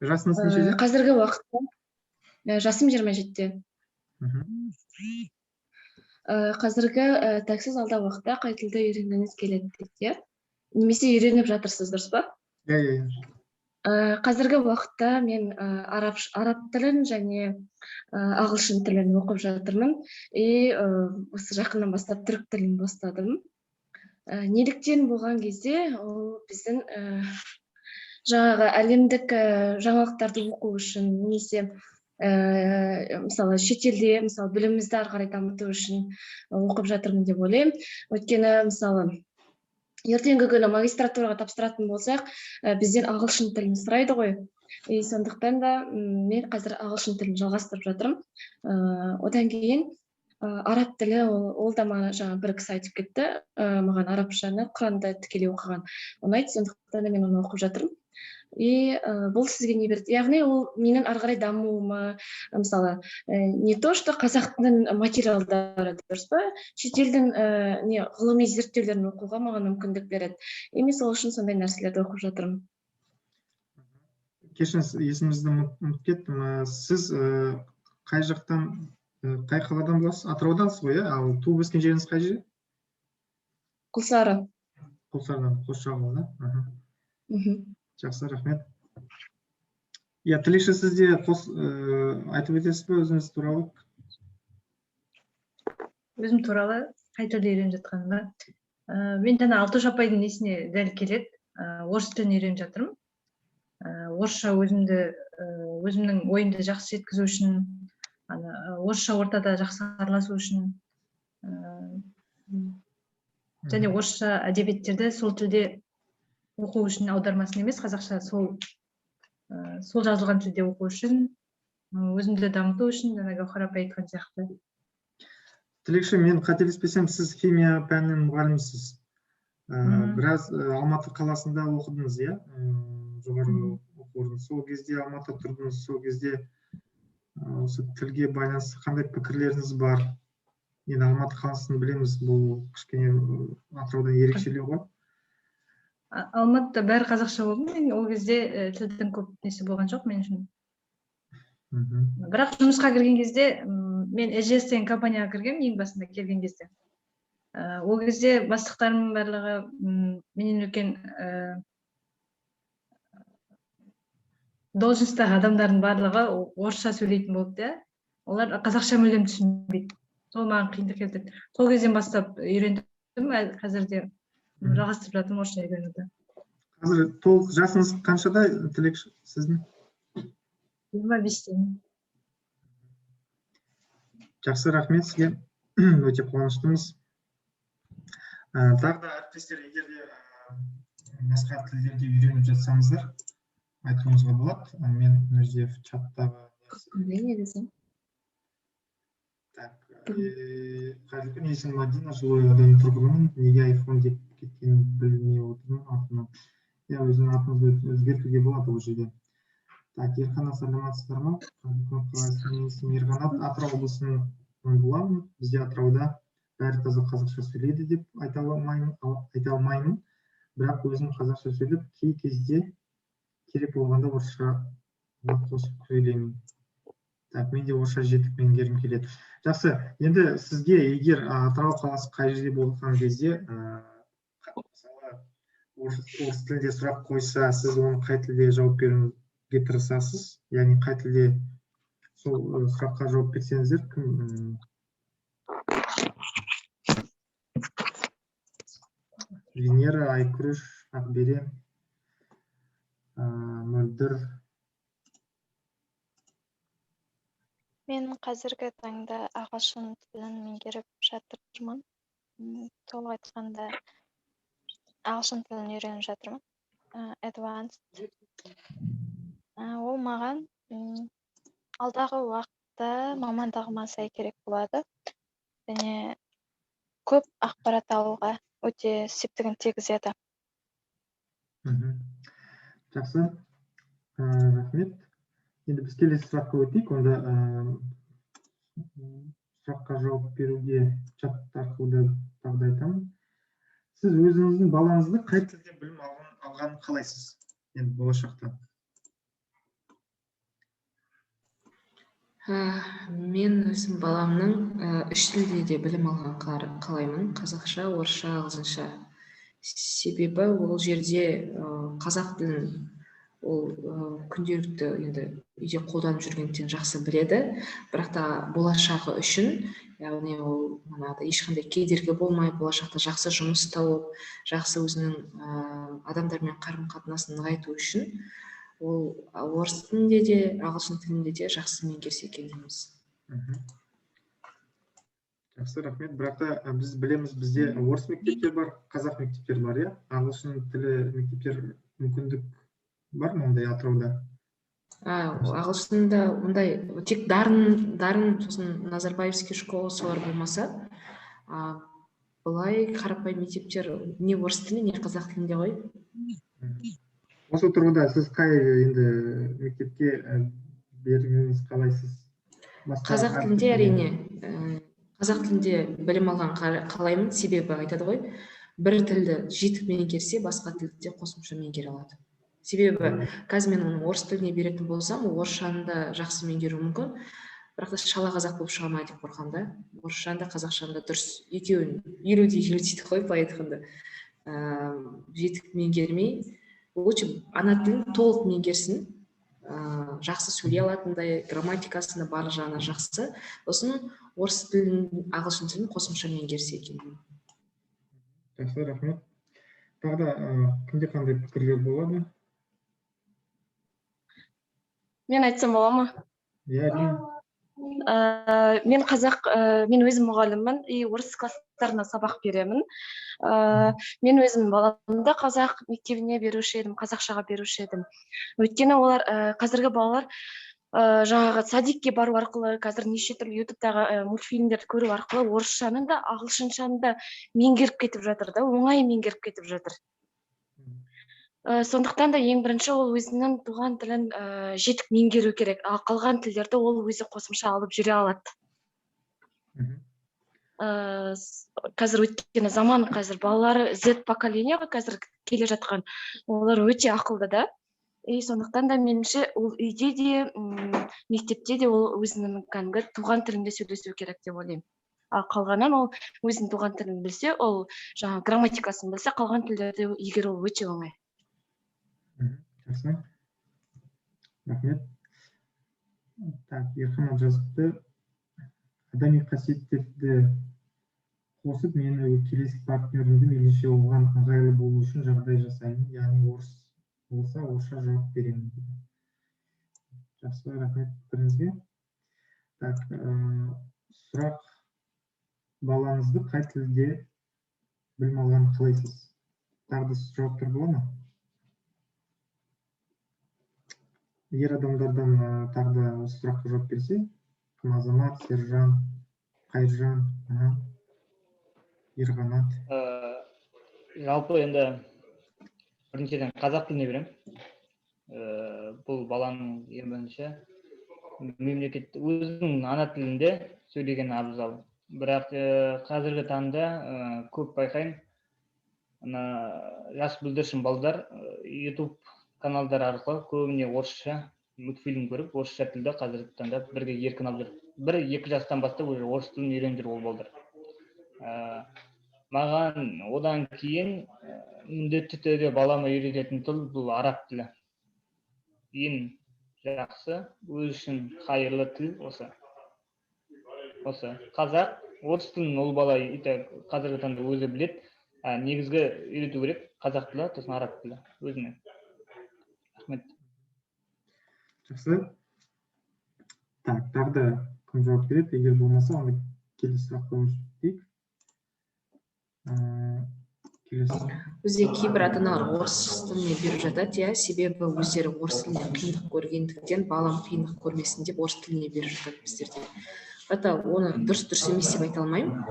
S1: Жасыңыз нешеде?
S7: Қазіргі уақытта жасым 27-те. Қазіргі таксиз алдағы уақытта қай тілді үйренгіңіз келеді дейді, иә? Немесе үйреніп жатырсыз, дұрыс па?
S1: Иә, иә.
S7: Қазіргі уақытта мен араб тілін және ағылшын тілін оқып жатырмын. И осы жақыннан бастап түрік тілін бастадым. Неліктен болған кезде ол біздің жаңағы әлемдік жаңалықтарды оқу үшін, немесе мысалы шетелде мысалы білімімізді ары қарай дамыту үшін оқып жатырмын деп ойлаймын. Өйткені мысалы ертеңгі күні магистратураға тапсыратын болсақ, бізден ағылшын тілін сұрайды ғой. И сондықтан да мен қазір ағылшын тілін жалғастырып жатырмын. Одан кейін араб тілі, ол да маған жаңа бір кісі айтып кетті, маған арабшаны Құранды тікелей оқыған ұнайды, сондықтан да мен оны оқып жатырмын. И бұл сізге не береді? Яғни ол менің ары қарай дамуыма, мысалы, не то что қазақтың материалдары, дұрыс па? Шетелдің не ғылыми зерттеулерін оқуға маған мүмкіндік береді. И мен сол үшін сондай нәрселерді оқып жатырмын.
S1: Кешіріңіз, есімізді ұмытып кеттім. Сіз қай жақтан, қай қаладан боласыз? Атыраудансыз ғой, иә? Ал туып өскен жеріңіз қай жер?
S7: Құлсары.
S1: Құлсарыдан, Қосшығал, да? Жақсы, рахмет. Иә, Тілекші, сіз де айтып өтесіз бе өзіңіз туралы?
S8: Өзім туралы қай тілді үйреніп жатқаным ба? Мен жаңа Алтуш апайдың несіне дәл келеді. Орыс тілін үйреніп жатырмын. Орысша өзімнің ойымды жақсы жеткізу үшін, орысша ортада жақсы араласу үшін, және орысша әдебиеттерді сол тілде Оқу үшін, аудармасын емес, қазақша сол сол жазылған тілде оқу үшін, өзімді дамыту үшін, жаңа Гауһар апай айтқан сияқты.
S1: Тілекші, мен қателеспесем, сіз химия пәнінің мұғалімісіз. Біраз Алматы қаласында оқыдыңыз, иә? Жоғары оқу орны. Сол кезде Алматыда тұрдыңыз, сол кезде осы тілге байланысты қандай пікірлеріңіз бар? Енді Алматы қаласын білеміз, бұл кішкене Атыраудан ерекшелеу ғой.
S8: Алматыда бәрі қазақша болды. Мен ол кезде тілдің көп несі болған жоқ мен үшін. Бірақ жұмысқа кірген кезде, мен SGS деген компанияға кіргенмін ең басында келген кезде. Ол кезде бастықтарымның барлығы менен үлкен должностьтағы адамдардың барлығы орысша сөйлейтін болды, иә. Олар қазақша мүлдем түсінбейді. Сол маған қиындық келтірді. Сол кезден бастап үйрендім, қазір де жалғастырып жатырмын орысша үйренуді.
S1: Қазір толық жасыңыз қаншада, Тілекші, сіздің?
S8: 25-темін.
S1: Жақсы, рахмет сізге. Өте қуаныштымыз. Тағы да әріптестер, егер де басқа тілдерде үйреніп жатсаңыздар, айтуыңызға болады. Мен мына жерде в чаттағы. Так, қайырлы күн, есімім Мадина, Жылыой ауданының тұрғынымын. Неге айфон деп кеткенін білмей отырмын атымнан. Иә, өзінің атыңызды өзгертуге болады ол жерде. Так, Ерқанат, саламатсыздар ма? Қайырлы күн, қалайсыз? Менің есімім Ерқанат, Атырау облысынан боламын. Бізде Атырауда бәрі таза қазақша сөйлейді деп айта алмаймын. Бірақ өзім қазақша сөйлеп, кей кезде керек болғанда орысша қосып сөйлеймін. Так, мен де орысша жетік меңгергім келеді. Жақсы, енді сізге егер Атырау қаласы қай жерде болған кезде, мысалы, орыс тілінде сұрақ қойса, сіз оны қай тілде жауап беруге тырысасыз? Яғни қай тілде сол сұраққа жауап берсеңіздер, кім? Венера, Айкүріш, Ақберен, Мөлдір.
S5: Мен қазіргі таңда ағылшын тілін меңгеріп жатырмын. Толық айтқанда, ағылшын тілін үйреніп жатырмын. Advanced. Ол маған алдағы уақытта мамандығыма сай керек болады. Және көп ақпарат алуға өте септігін тигізеді.
S1: Жақсы. Рахмет. Енді біз келесі сұраққа өтейік. Онда сұраққа жауап беруге чат арқылы да тағы да айтамын. Сіз өзіңіздің балаңызды қай тілде білім алғанын қалайсыз енді болашақта?
S6: Мен өзім баламның үш тілде де білім алған қалаймын. Қазақша, орысша, ағылшынша. Себебі ол жерде қазақ тілін ол күнделікті енді үйде қолданып жүргендіктен жақсы біледі. Бірақ та болашағы үшін, яғни ол манағыдай ешқандай кедергі болмай, болашақта жақсы жұмыс тауып, жақсы өзінің адамдармен қарым-қатынасын нығайту үшін ол орыс тілінде де, ағылшын тілінде де жақсы меңгерсе екен дейміз.
S1: Жақсы, рахмет. Бірақ та біз білеміз, бізде орыс мектептер бар, қазақ мектептер бар, иә? Ағылшын тілі мектептер мүмкіндік бар ма ондай Атырауда?
S6: Ағылшында ондай тек Дарын, сосын Назарбаевский школа, солар болмаса, былай қарапайым мектептер не орыс тілінде, не қазақ тілінде ғой.
S1: Осы тұрғыда сіз қай енді мектепке бергіңіз қалайсыз?
S6: Қазақ тілінде әрине, қазақ тілінде білім алған қалаймын, себебі айтады ғой, бір тілді жетік меңгерсе, басқа тілді де қосымша меңгере алады. Себебі қазір мен оны орыс тіліне беретін болсам, орысшаны да жақсы меңгеруі мүмкін, бірақ та шала қазақ болып шыға ма деп қорқамын да. Орысшаны да, қазақшаны да дұрыс екеуін 50-50 дейді ғой, былай айтқанда. Жетік меңгермей, лучше ана тілін толық меңгерсін, жақсы сөйлей алатындай, грамматикасында барлық жағынан жақсы. Сосын орыс тілін, ағылшын тілін қосымша меңгерсе екен.
S1: Жақсы, рахмет. Тағы да кімде қандай пікірлер болады?
S9: Мен айтсам бола ма?
S1: Иә, әрине.
S9: Мен қазақ, мен өзім мұғаліммін и орыс класстарына сабақ беремін. Мен өзім баламды қазақ мектебіне беруші едім, қазақшаға беруші едім. Өйткені олар, қазіргі балалар жаңағы садикке бару арқылы, қазір неше түрлі ютубтағы мультфильмдерді көру арқылы орысшаны да, ағылшыншаны да меңгеріп кетіп жатыр да, оңай меңгеріп кетіп жатыр. Сондықтан да ең бірінші ол өзінің туған тілін жетік меңгеру керек, ал қалған тілдерді ол өзі қосымша алып жүре алады. Қазір өйткені заман, қазір балалар Z поколение ғой қазір келе жатқан, олар өте ақылды да. И сондықтан да меніңше, ол үйде де, мектепте де ол өзінің кәдімгі туған тілінде сөйлесу керек деп ойлаймын. Ал қалғанын ол өзінің туған тілін білсе, ол жаңағы грамматикасын білсе, қалған тілдерді игеру өте оңай.
S1: Жақсы, рахмет. Так, Ерқанат жазыпты: адами қасиеттерді қосып, мен келесі партнерімді мейлінше оған ыңғайлы болу үшін жағдай жасаймын, яғни орыс болса, орысша жауап беремін дейді. Жақсы, рахмет пікіріңізге. Так, сұрақ: балаңызды қай тілде білім алғанын қалайсыз? Тағы да жауаптар бола ма? Ер адамдардан тағы да осы сұраққа жауап берсе, кім? Азамат, Сержан, Қайыржан, Ерқанат.
S2: Жалпы енді біріншіден қазақ тіліне беремін. Бұл баланың ең бірінші мемлекет өзінің ана тілінде сөйлеген абзал. Бірақ қазіргі таңда көп байқаймын, ана жас бүлдіршін балдар YouTube каналдар арқылы көбіне орысша мультфильм көріп, орысша тілді қазіргі таңда бірге еркін алып жүр. 1-2 жастан бастап уже орыс тілін үйреніп жүр ол балдар. Маған одан кейін міндетті түрде балама үйрететін тіл бұл араб тілі. Ең жақсы, өз үшін қайырлы тіл осы. Осы қазақ, орыс тілін ол бала қазіргі таңда өзі біледі. Негізгі үйрету керек қазақ тілі, сосын араб тілі өзіне. Рахмет.
S1: Жақсы. Так, тағы да кім жауап береді? Егер болмаса, онда келесі сұраққа өтейік. Келесі.
S6: Бізде кейбір ата аналар орыс тіліне беріп жатады, иә, себебі өздері орыс тілінен қиындық көргендіктен, балам қиындық көрмесін деп орыс тіліне беріп жатады біздерде. Бірақ та оны дұрыс емес деп айта алмаймын.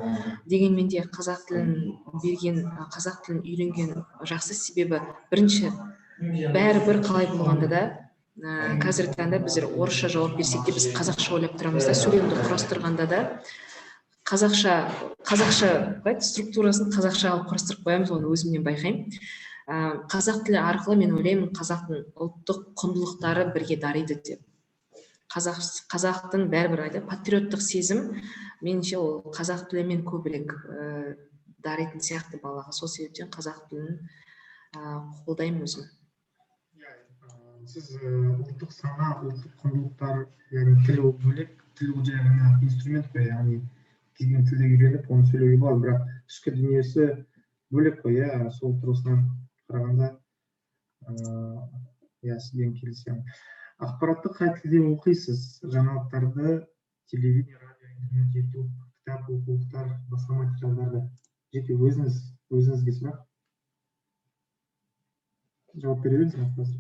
S6: Дегенмен де қазақ тілін берген, қазақ тілін үйренген жақсы, себебі бірінші бәрібір қалай болғанда да қазіргі таңда біздер орысша жауап берсек те, біз қазақша ойлап тұрамыз да, сөйлемді құрастырғанда да қазақша қалай структурасын қазақша қылып құрастырып қоямыз, оны өзімнен байқаймын. Қазақ тілі арқылы мен ойлаймын, қазақтың ұлттық құндылықтары бірге дариды деп. Қазақтың бәрібір айтады, патриоттық сезім, меніңше, ол қазақ тілімен көбірек даритын сияқты балаға. Сол себептен қазақ тілін қолдаймын өзім.
S1: Сіз ұлттық сана, ұлттық құндылықтар, яғни тіл ол бөлек, тіл ол жай ғана инструмент қой, яғни келген тілді үйреніп, оны сөйлеуге болады, бірақ ішкі дүниесі бөлек қой, иә. Сол тұрғысынан қарағанда, иә, сізбен келісемін. Ақпаратты қай тілде оқисыз? Жаңалықтарды, телевидение, радио, интернет, ютуб, кітап, оқулықтар, басқа материалдарды. Жеке өзіңізге сұрақ. Жауап бере беріңіз.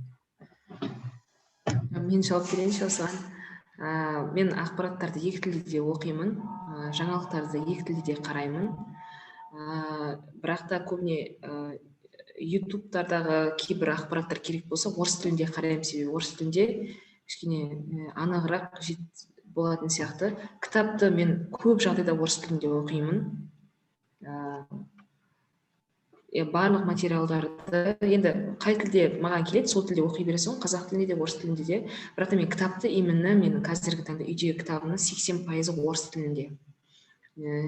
S6: Мен жауап берейінші осыған. Мен ақпараттарды екі тілде де оқимын, жаңалықтарды екі тілде де қараймын. Бірақ та көбіне ютубтардағы кейбір ақпараттар керек болса, орыс тілінде қараймын, себебі орыс тілінде кішкене анығырақ болатын сияқты. Кітапты мен көп жағдайда орыс тілінде оқимын. Барлық материалдарды енді қай тілде маған келеді, сол тілде оқи бересің ғой, қазақ тілінде де, орыс тілінде де. Бірақ та мен кітапты именно, менің қазіргі таңда үйдегі кітабымның 80% орыс тілінде.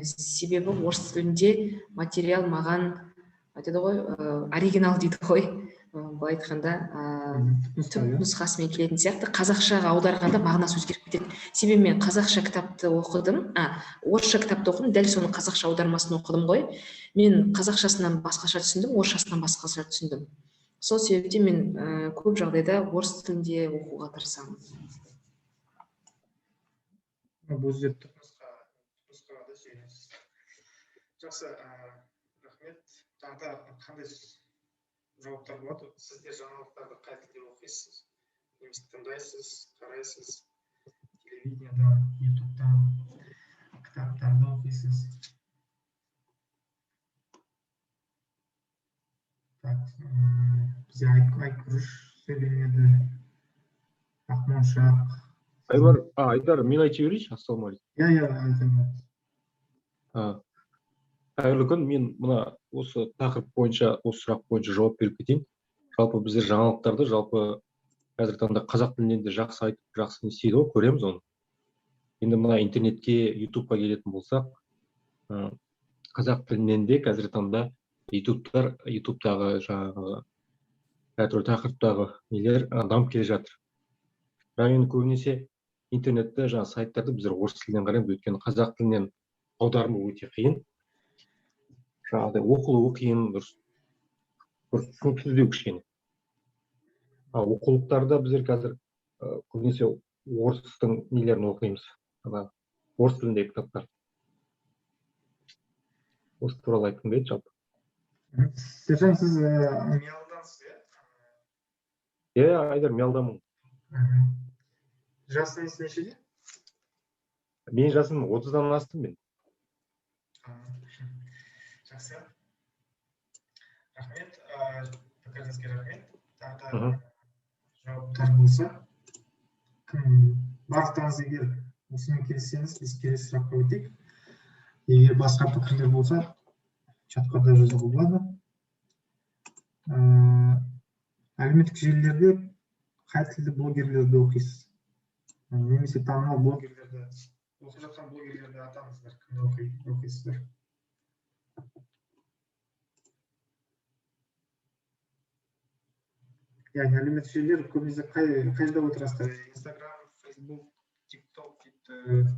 S6: Себебі орыс тілінде материал маған айтады ғой, оригинал дейді ғой, былай айтқанда, түп нұсқасымен келетін сияқты. Қазақшаға аударғанда мағынасы өзгеріп кетеді. Себебі мен қазақша кітапты оқыдым, орысша кітапты оқыдым, дәл соның қазақша аудармасын оқыдым ғой. Мен қазақшасынан басқаша түсіндім, орысшасынан басқаша түсіндім. Сол себептен мен көп жағдайда орыс тілінде оқуға тырысамын.
S1: Бұл жерде түпнұсқаға да сүйенесіз. Жақсы, рахмет. Тағы да қандай жауаптар болады? Сіздер жаңалықтарды қай тілде оқисыз? Немесе тыңдайсыз, қарайсыз? Телевидениедан, ютубтан, кітаптарды оқисыз? Так, бізде Айкүріш сөйлемеді. Ақмоншақ.
S10: Айдар, мен айта берейінші. Ассалаумағалейкум.
S1: Иә, айта бер.
S10: Қайырлы күн. Мен мына осы тақырып бойынша, осы сұрақ бойынша жауап беріп кетейін. Жалпы біздер жаңалықтарды жалпы қазіргі таңда қазақ тілінен де жақсы айтып, жақсы не істейді ғой, көреміз оны. Енді мына интернетке, ютубқа келетін болсақ, қазақ тілінен де қазіргі таңда ютубтағы жаңағы әртүрлі тақырыптағы нелер дамып келе жатыр. Бірақ енді көбінесе интернетті, жаңа сайттарды біздер орыс тілінен қараймыз, өйткені қазақ тілінен аударма өте қиын. Жаңағыдай оқылуы қиын, дұрыс түсініксіздеу кішкене. Ал оқулықтарда біздер қазір көбінесе орыстың нелерін оқимыз, ана орыс тіліндегі кітаптар. Осы туралы айтқым келеді жалпы.
S1: Сержан, сіз Миалдансыз, иә?
S10: Иә, Айдар, Миалдамын.
S1: Жасыңыз нешеде?
S10: Менің жасым 30-дан астым мен.
S1: Жақсы. Рахмет. Пікіріңізге рахмет. Тағы да жауаптар болса, кім барлықтарыңыз егер осымен келіссеңіз, біз келесі сұраққа өтейік. Егер басқа пікірлер болса, чатқа да жазуға болады. Әлеуметтік желілерде қай тілді блогерлерді оқисыз? Немесе танымал блогерлерді, оқып жатқан блогерлерді атаңыздар, кімді оқисыздар? Яғни әлеуметтік желілер көбінесе қай жерде отырасыздар? Инстаграм, Фейсбук, Тикток дейді.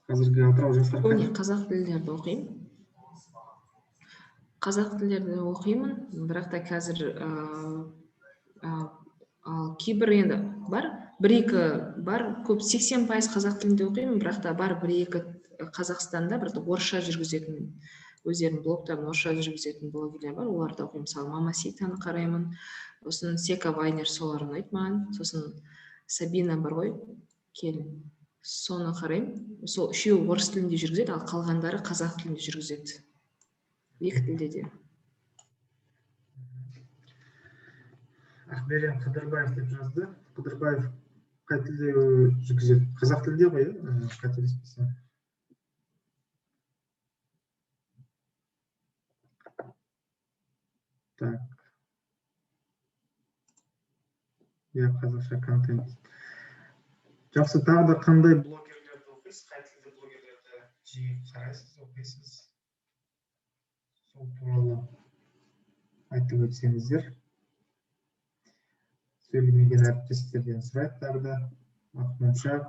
S1: Қазіргі Атырау жастары
S6: Көбіне қазақ тілдерді оқимын. Қазақ тілдерді оқимын, бірақ та қазір ал кейбір енді бар, бір-екі бар, көп 80% қазақ тілінде оқимын, бірақ та бар бір-екі Қазақстанда бір орысша жүргізетін, өздерінің блогтарын орысша жүргізетін блогерлер бар, оларды оқимын. Мысалы, Мама Ситаны қараймын, сосын Сека Вайнер, солар ұнайды маған, сосын Сабина бар ғой, келін, соны қараймын. Сол үшеуі орыс тілінде жүргізеді, ал қалғандары қазақ тілінде жүргізеді. Екі тілде де.
S1: Ақберен Қыдырбаев деп жазды. Қыдырбаев қай тілде жүргізеді? Қазақ тілінде ғой, қателеспесем. Так. Иә, қазақша контент. Жақсы, тағы да қандай блогерлерді оқисыз? Қай тілді блогерлерді жиі қарайсыз, оқисыз? Сол туралы айтып өтсеңіздер. Сөйлемеген әріптестерден сұрайық тағы да. Ақмоншақ.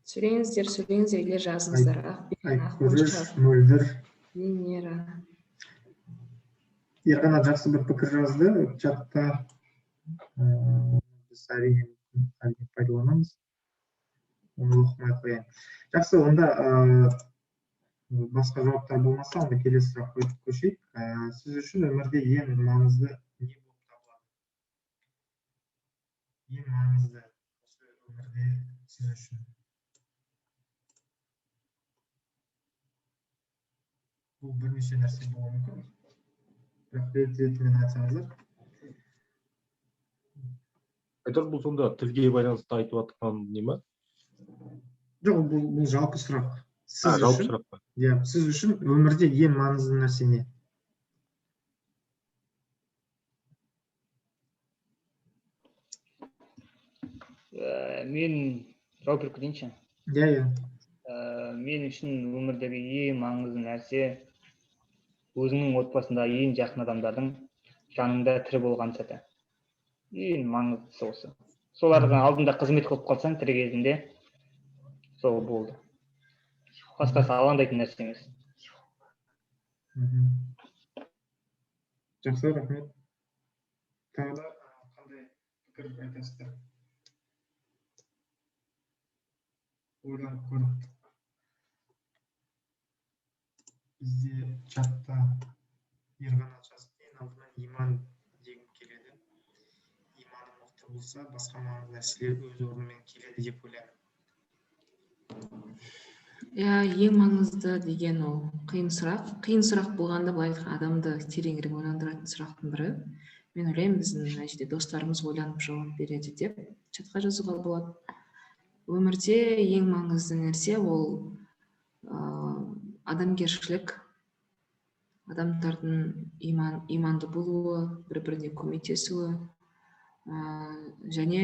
S6: Сөйлеңіздер, сөйлеңіздер, или жазыңыздар.
S1: Айкүріш, Мөлдір.
S6: Венера.
S1: Ерқанат жақсы бір пікір жазды чатта. Біз әрине пайдаланамыз. Оны оқымай қояйын. Жақсы, онда басқа жауаптар болмаса, онда келесі сұраққа көшейік. Сіз үшін өмірде ең маңызды не болып табылады? Ең маңызды осы өмірде сіз үшін. Бұл бірнеше нәрсе болуы мүмкін. Бірақ рет-ретімен айтсаңыздар.
S10: Айдар, бұл сонда тілге байланысты айтып жатқан не ма?
S1: Жоқ, бұл жалпы сұрақ. Сіз
S10: жалпы
S1: үшін,
S10: сұрақ па?
S1: Иә, сіз үшін өмірде ең маңызды нәрсе не?
S2: Мен жауап беріп кетейінші.
S1: Иә, иә.
S2: Мен үшін өмірдегі ең маңызды нәрсе өзіңнің отбасындағы ең жақын адамдардың жаныңда тірі болған сәті. Ең маңыздысы осы. Солардың алдында қызмет қылып қалсаң тірі кезінде, сол болды. Басқасы алаңдайтын нәрсе емес.
S1: Жақсы, рахмет. Тағы да қандай пікір айтасыздар? Ойланып көріп. Бізде чатта Ерқанат жазыпты: ең алдымен иман дегім келеді. Иманы мықты болса, басқа маңызды нәрселер өз орнымен келеді деп ойлаймын.
S6: Иә, ең маңызды деген ол қиын сұрақ. Қиын сұрақ болғанда, былай айтқан, адамды тереңірек ойландыратын сұрақтың бірі. Мен ойлаймын, біздің мына жерде достарымыз ойланып жауап береді деп чатқа жазуға болады. Өмірде ең маңызды нәрсе ол адамгершілік, адамдардың иманды болуы, бір біріне көмектесуі, және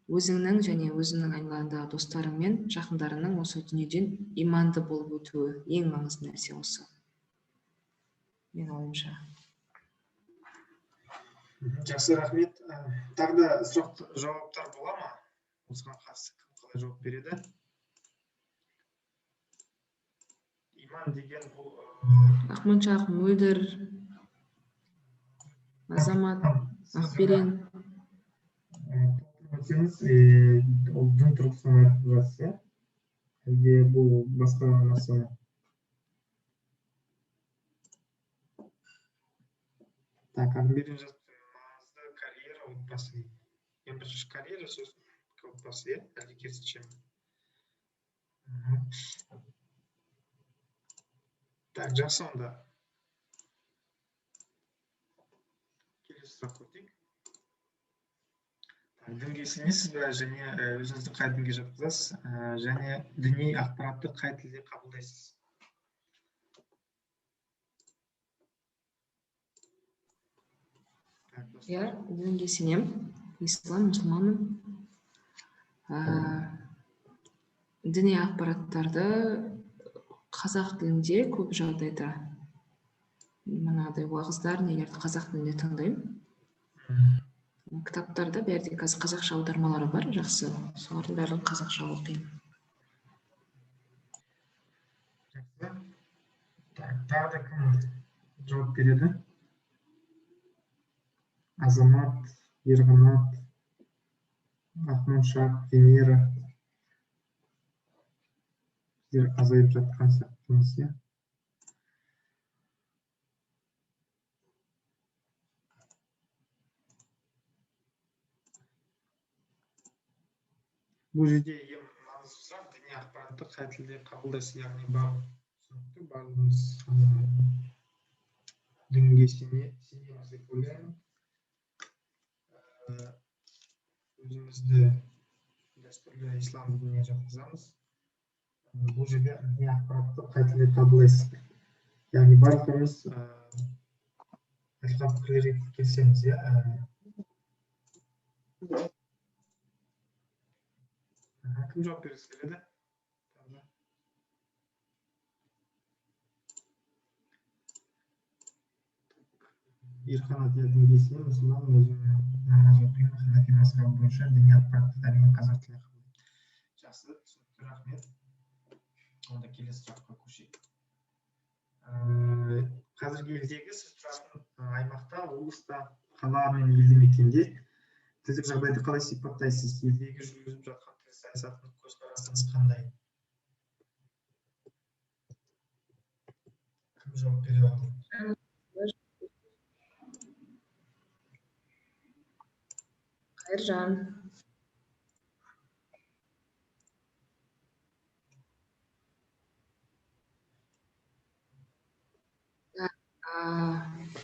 S6: өзіңнің және өзіңнің айналаңдағы достарың мен жақындарыңның осы дүниеден иманды болып өтуі ең маңызды нәрсе осы, менің ойымша.
S1: Жақсы, рахмет. Тағы да сұрақ жауаптар бола ма? Осыған қатысты кім қалай жауап береді? Иман деген бұл
S6: Ақмоншақ, Мөлдір, Азамат, Ақберен.
S1: Өтсеңіз, ол дін тұрғысынан айтып жатсыз, иә? Әлде бұл басқа нәрсе ме? Так, Ақберен жазыпты: маңызды карьера, отбасы. Ең бірінші карьера, сосын отбасы, иә? Әлде керісінше ме? Так, жақсы, онда келесі сұраққа өтейік. Дінге сенесіз бе және өзіңізді қай дінге жатқызасыз, және діни ақпаратты қай тілде қабылдайсыз?
S6: Иә, дінге сенемін, ислам, мұсылманмын. Діни ақпараттарды қазақ тілінде көп жағдайда, мынадай уағыздар, нелерді қазақ тілінде тыңдаймын. Кітаптарда бәрі де қазір қазақша аудармалары бар, жақсы, солардың барлығын қазақша оқимын.
S1: Жақсы. Так, тағы да кім жауап береді? Азамат, Ерқанат, Ақмоншақ, Венера. Біздер азайып жатқан сияқтымыз, иә? Бұл жерде ең маңызды сұрақ: діни ақпаратты қай тілде қабылдайсыз, яғни барлық түсінікті, барлығымыз дінге сенеміз деп ойлаймын. Өзімізді дәстүрлі ислам дініне жатқызамыз. Бұл жерде діни ақпаратты қай тілде қабылдайсыз, яғни барлығымыз айтылған пікірлерге келісеміз, иә? Кім жауап бергісі келеді? Ерқанат, иә, дінге сенемін, мұсылманмын, өзім намаз оқимын, ханафи мазхабы бойынша діни ақпаратты әрине қазақ тілінде қабылдаймын. Жақсы, түсінікті, рахмет. Онда келесі сұраққа көшейік. Қазіргі елдегі сіз тұратын аймақта, облыста, қала мен елді мекенде тілдік жағдайды қалай сипаттайсыз? Елдегі жүргізіліп жатқан тіл саясатының көзқарасыңыз қандай? Кім жауап бере алады?
S6: Қайыржан.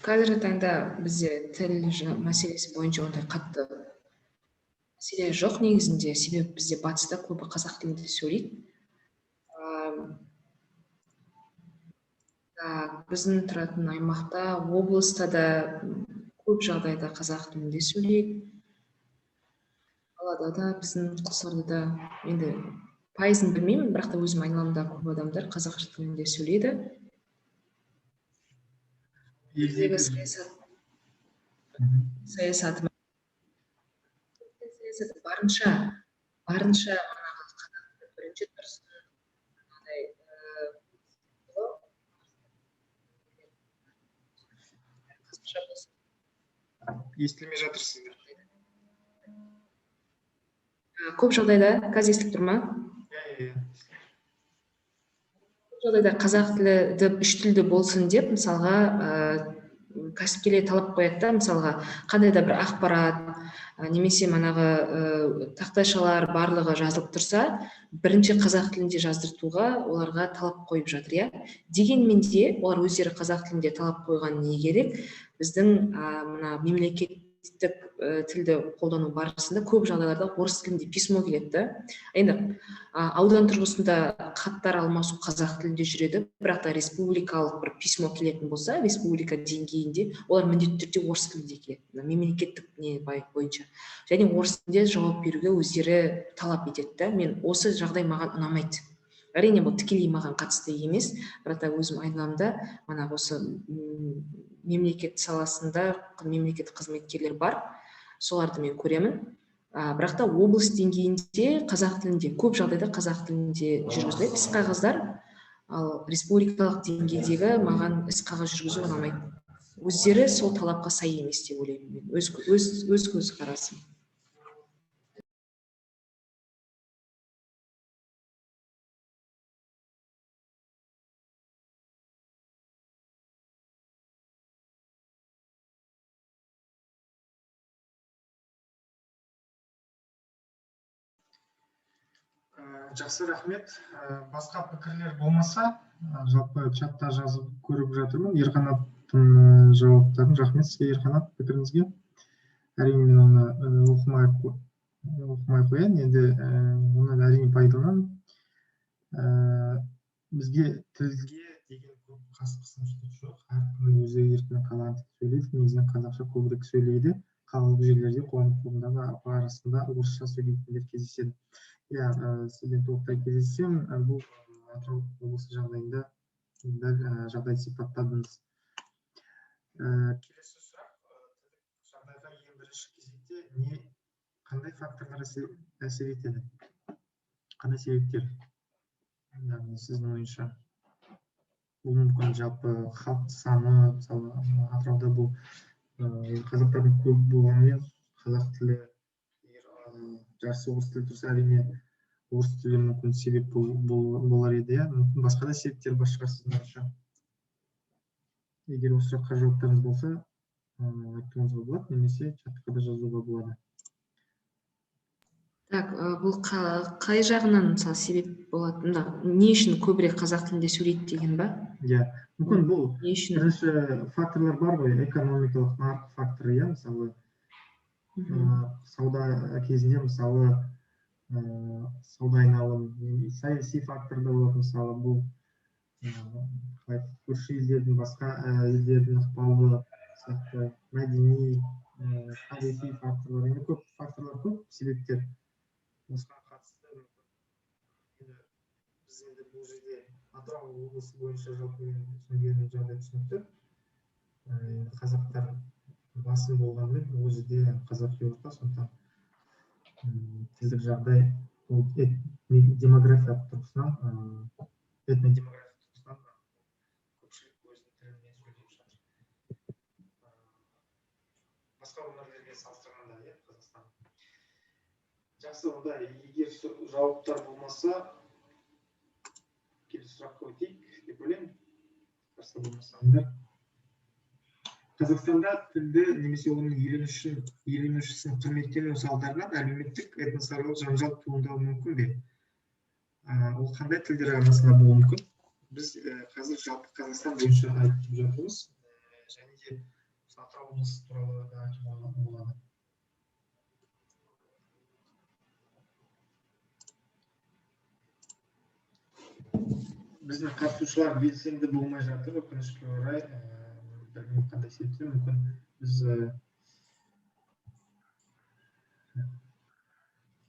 S6: Қазіргі таңда бізде тіл мәселесі бойынша ондай қатты мәселе жоқ негізінде, себебі бізде батыста көбі қазақ тілінде сөйлейді. Біздің тұратын аймақта, облыста да көп жағдайда қазақ тілінде сөйлейді. Қалада да, біздің Құлсарыда да, енді пайызын білмеймін, бірақ та өзім айналамда көп адамдар қазақ тілінде сөйлейді. Елдегі саясаты барынша манағы қазақ тілі бірінші тұрсын, мынадай қазақша болсын.
S1: Естілмей жатыр сізге.
S6: Көп жағдайда қазір естіліп тұр ма?
S1: Иә, Иә, иә.
S6: Жағдайда қазақ тілі деп үш тілді болсын деп, мысалға, кәсіпкерлер талап қояды да, мысалға, қандай да бір ақпарат немесе манағы тақтайшалар барлығы жазылып тұрса, бірінші қазақ тілінде жаздыртуға оларға талап қойып жатыр, иә. Дегенмен де олар өздері қазақ тілінде талап қойған не керек? Біздің мына мемлекеттік тілді қолдану барысында көп жағдайларда орыс тілінде письмо келеді да. Енді аудан тұрғысында хаттар алмасу қазақ тілінде жүреді, бірақ та республикалық бір письмо келетін болса, республика деңгейінде олар міндетті түрде орыс тілінде келеді, мына мемлекеттік не бойынша. Және орыс тілінде жауап беруге өздері талап етеді да. Мен осы жағдай маған ұнамайды. Әрине, бұл тікелей маған қатысты емес, бірақ та өзім айналамда мана осы мемлекет саласында мемлекеттік қызметкерлер бар, соларды мен көремін. Бірақ та облыс деңгейінде қазақ тілінде, көп жағдайда қазақ тілінде жүргізіледі іс қағаздар, ал республикалық деңгейдегі маған іс қағаз жүргізу ұнамайды. Өздері сол талапқа сай емес деп ойлаймын мен, өз көзқарасым.
S1: Жақсы, рахмет. Басқа пікірлер болмаса, жалпы чатта жазып көріп жатырмын Ерқанаттың жауаптарын. Рахмет сізге, Ерқанат, пікіріңізге. Әрине, мен оны оқымай қояйын, енді оны әрине пайдаланамын. Бізге тілге деген көп қысымшылық жоқ. Әркім өзі еркін қалаған сөйлейді, негізінен қазақша көбірек сөйлейді. Қалалық жерлерде қоғам қоғамдағы арасында орысша сөйлейтіндер кездеседі. Иә, сізбен толықтай келісемін. Бұл Атырау облысы жағдайында дәл жағдайды сипаттадыңыз. Келесі сұрақ, жағдайға ең бірінші кезекте не, қандай факторлар әсер етеді? Қандай себептер? Яғни сіздің ойынша бұл мүмкін жалпы халық саны, мысалы Атырауда бұл қазақтардың көп болғанымен қазақ тілі жарысы орыс тілі тұрса, әрине орыс тілі мүмкін себеп болар еді, иә, мүмкін басқа да себептер бар шығар сіздің ойынша. Егер осы сұраққа жауаптарыңыз болса, айтуыңызға болады, немесе чатқа да жазуға болады.
S6: Так, бұл қай жағынан мысалы себеп болады? Мына не үшін көбірек қазақ тілінде сөйлейді деген ба?
S1: Иә, мүмкін бұл
S6: не үшін?
S1: Бірінші факторлар бар ғой, экономикалық нарық факторы, иә, мысалы сауда кезінде, мысалы, сауда айналым, саяси фактор да болады, мысалы, бұл көрші елдердің, басқа елдердің ықпалы сияқты, мәдени, тарихи факторлар, енді көп факторлар, көп себептер. Осыған қатысты енді біз енді бұл жерде Атырау облысы бойынша жалпы мен түсінген жағдай түсінікті. Қазақтар басым болғанымен бұл жерде қазақи орта, сондықтан тілдік жағдай ол демографиялық тұрғысынан, этнодемографиялық тұрғысынан көпшілік өзінің тілімен сөйлеп жатыр. Басқа өңірлерге салыстырғанда, иә, Қазақстан. Жақсы, онда егер жауаптар болмаса, келесі сұраққа өтейік деп ойлаймын. Қарсы болмасаңдар. Қазақстанда тілді немесе оның иеленушісін құрметтемеу салдарынан әлеуметтік этносаралық жанжал туындауы мүмкін бе? Ол қандай тілдер арасында болуы мүмкін? Біз қазір жалпы Қазақстан бойынша айтып жатырмыз. Және де Атырау облысы туралы да айтуға болады. Біздің қатысушылар белсенді болмай жатыр, өкінішке орай. Білмеймін қандай себептен, мүмкін біз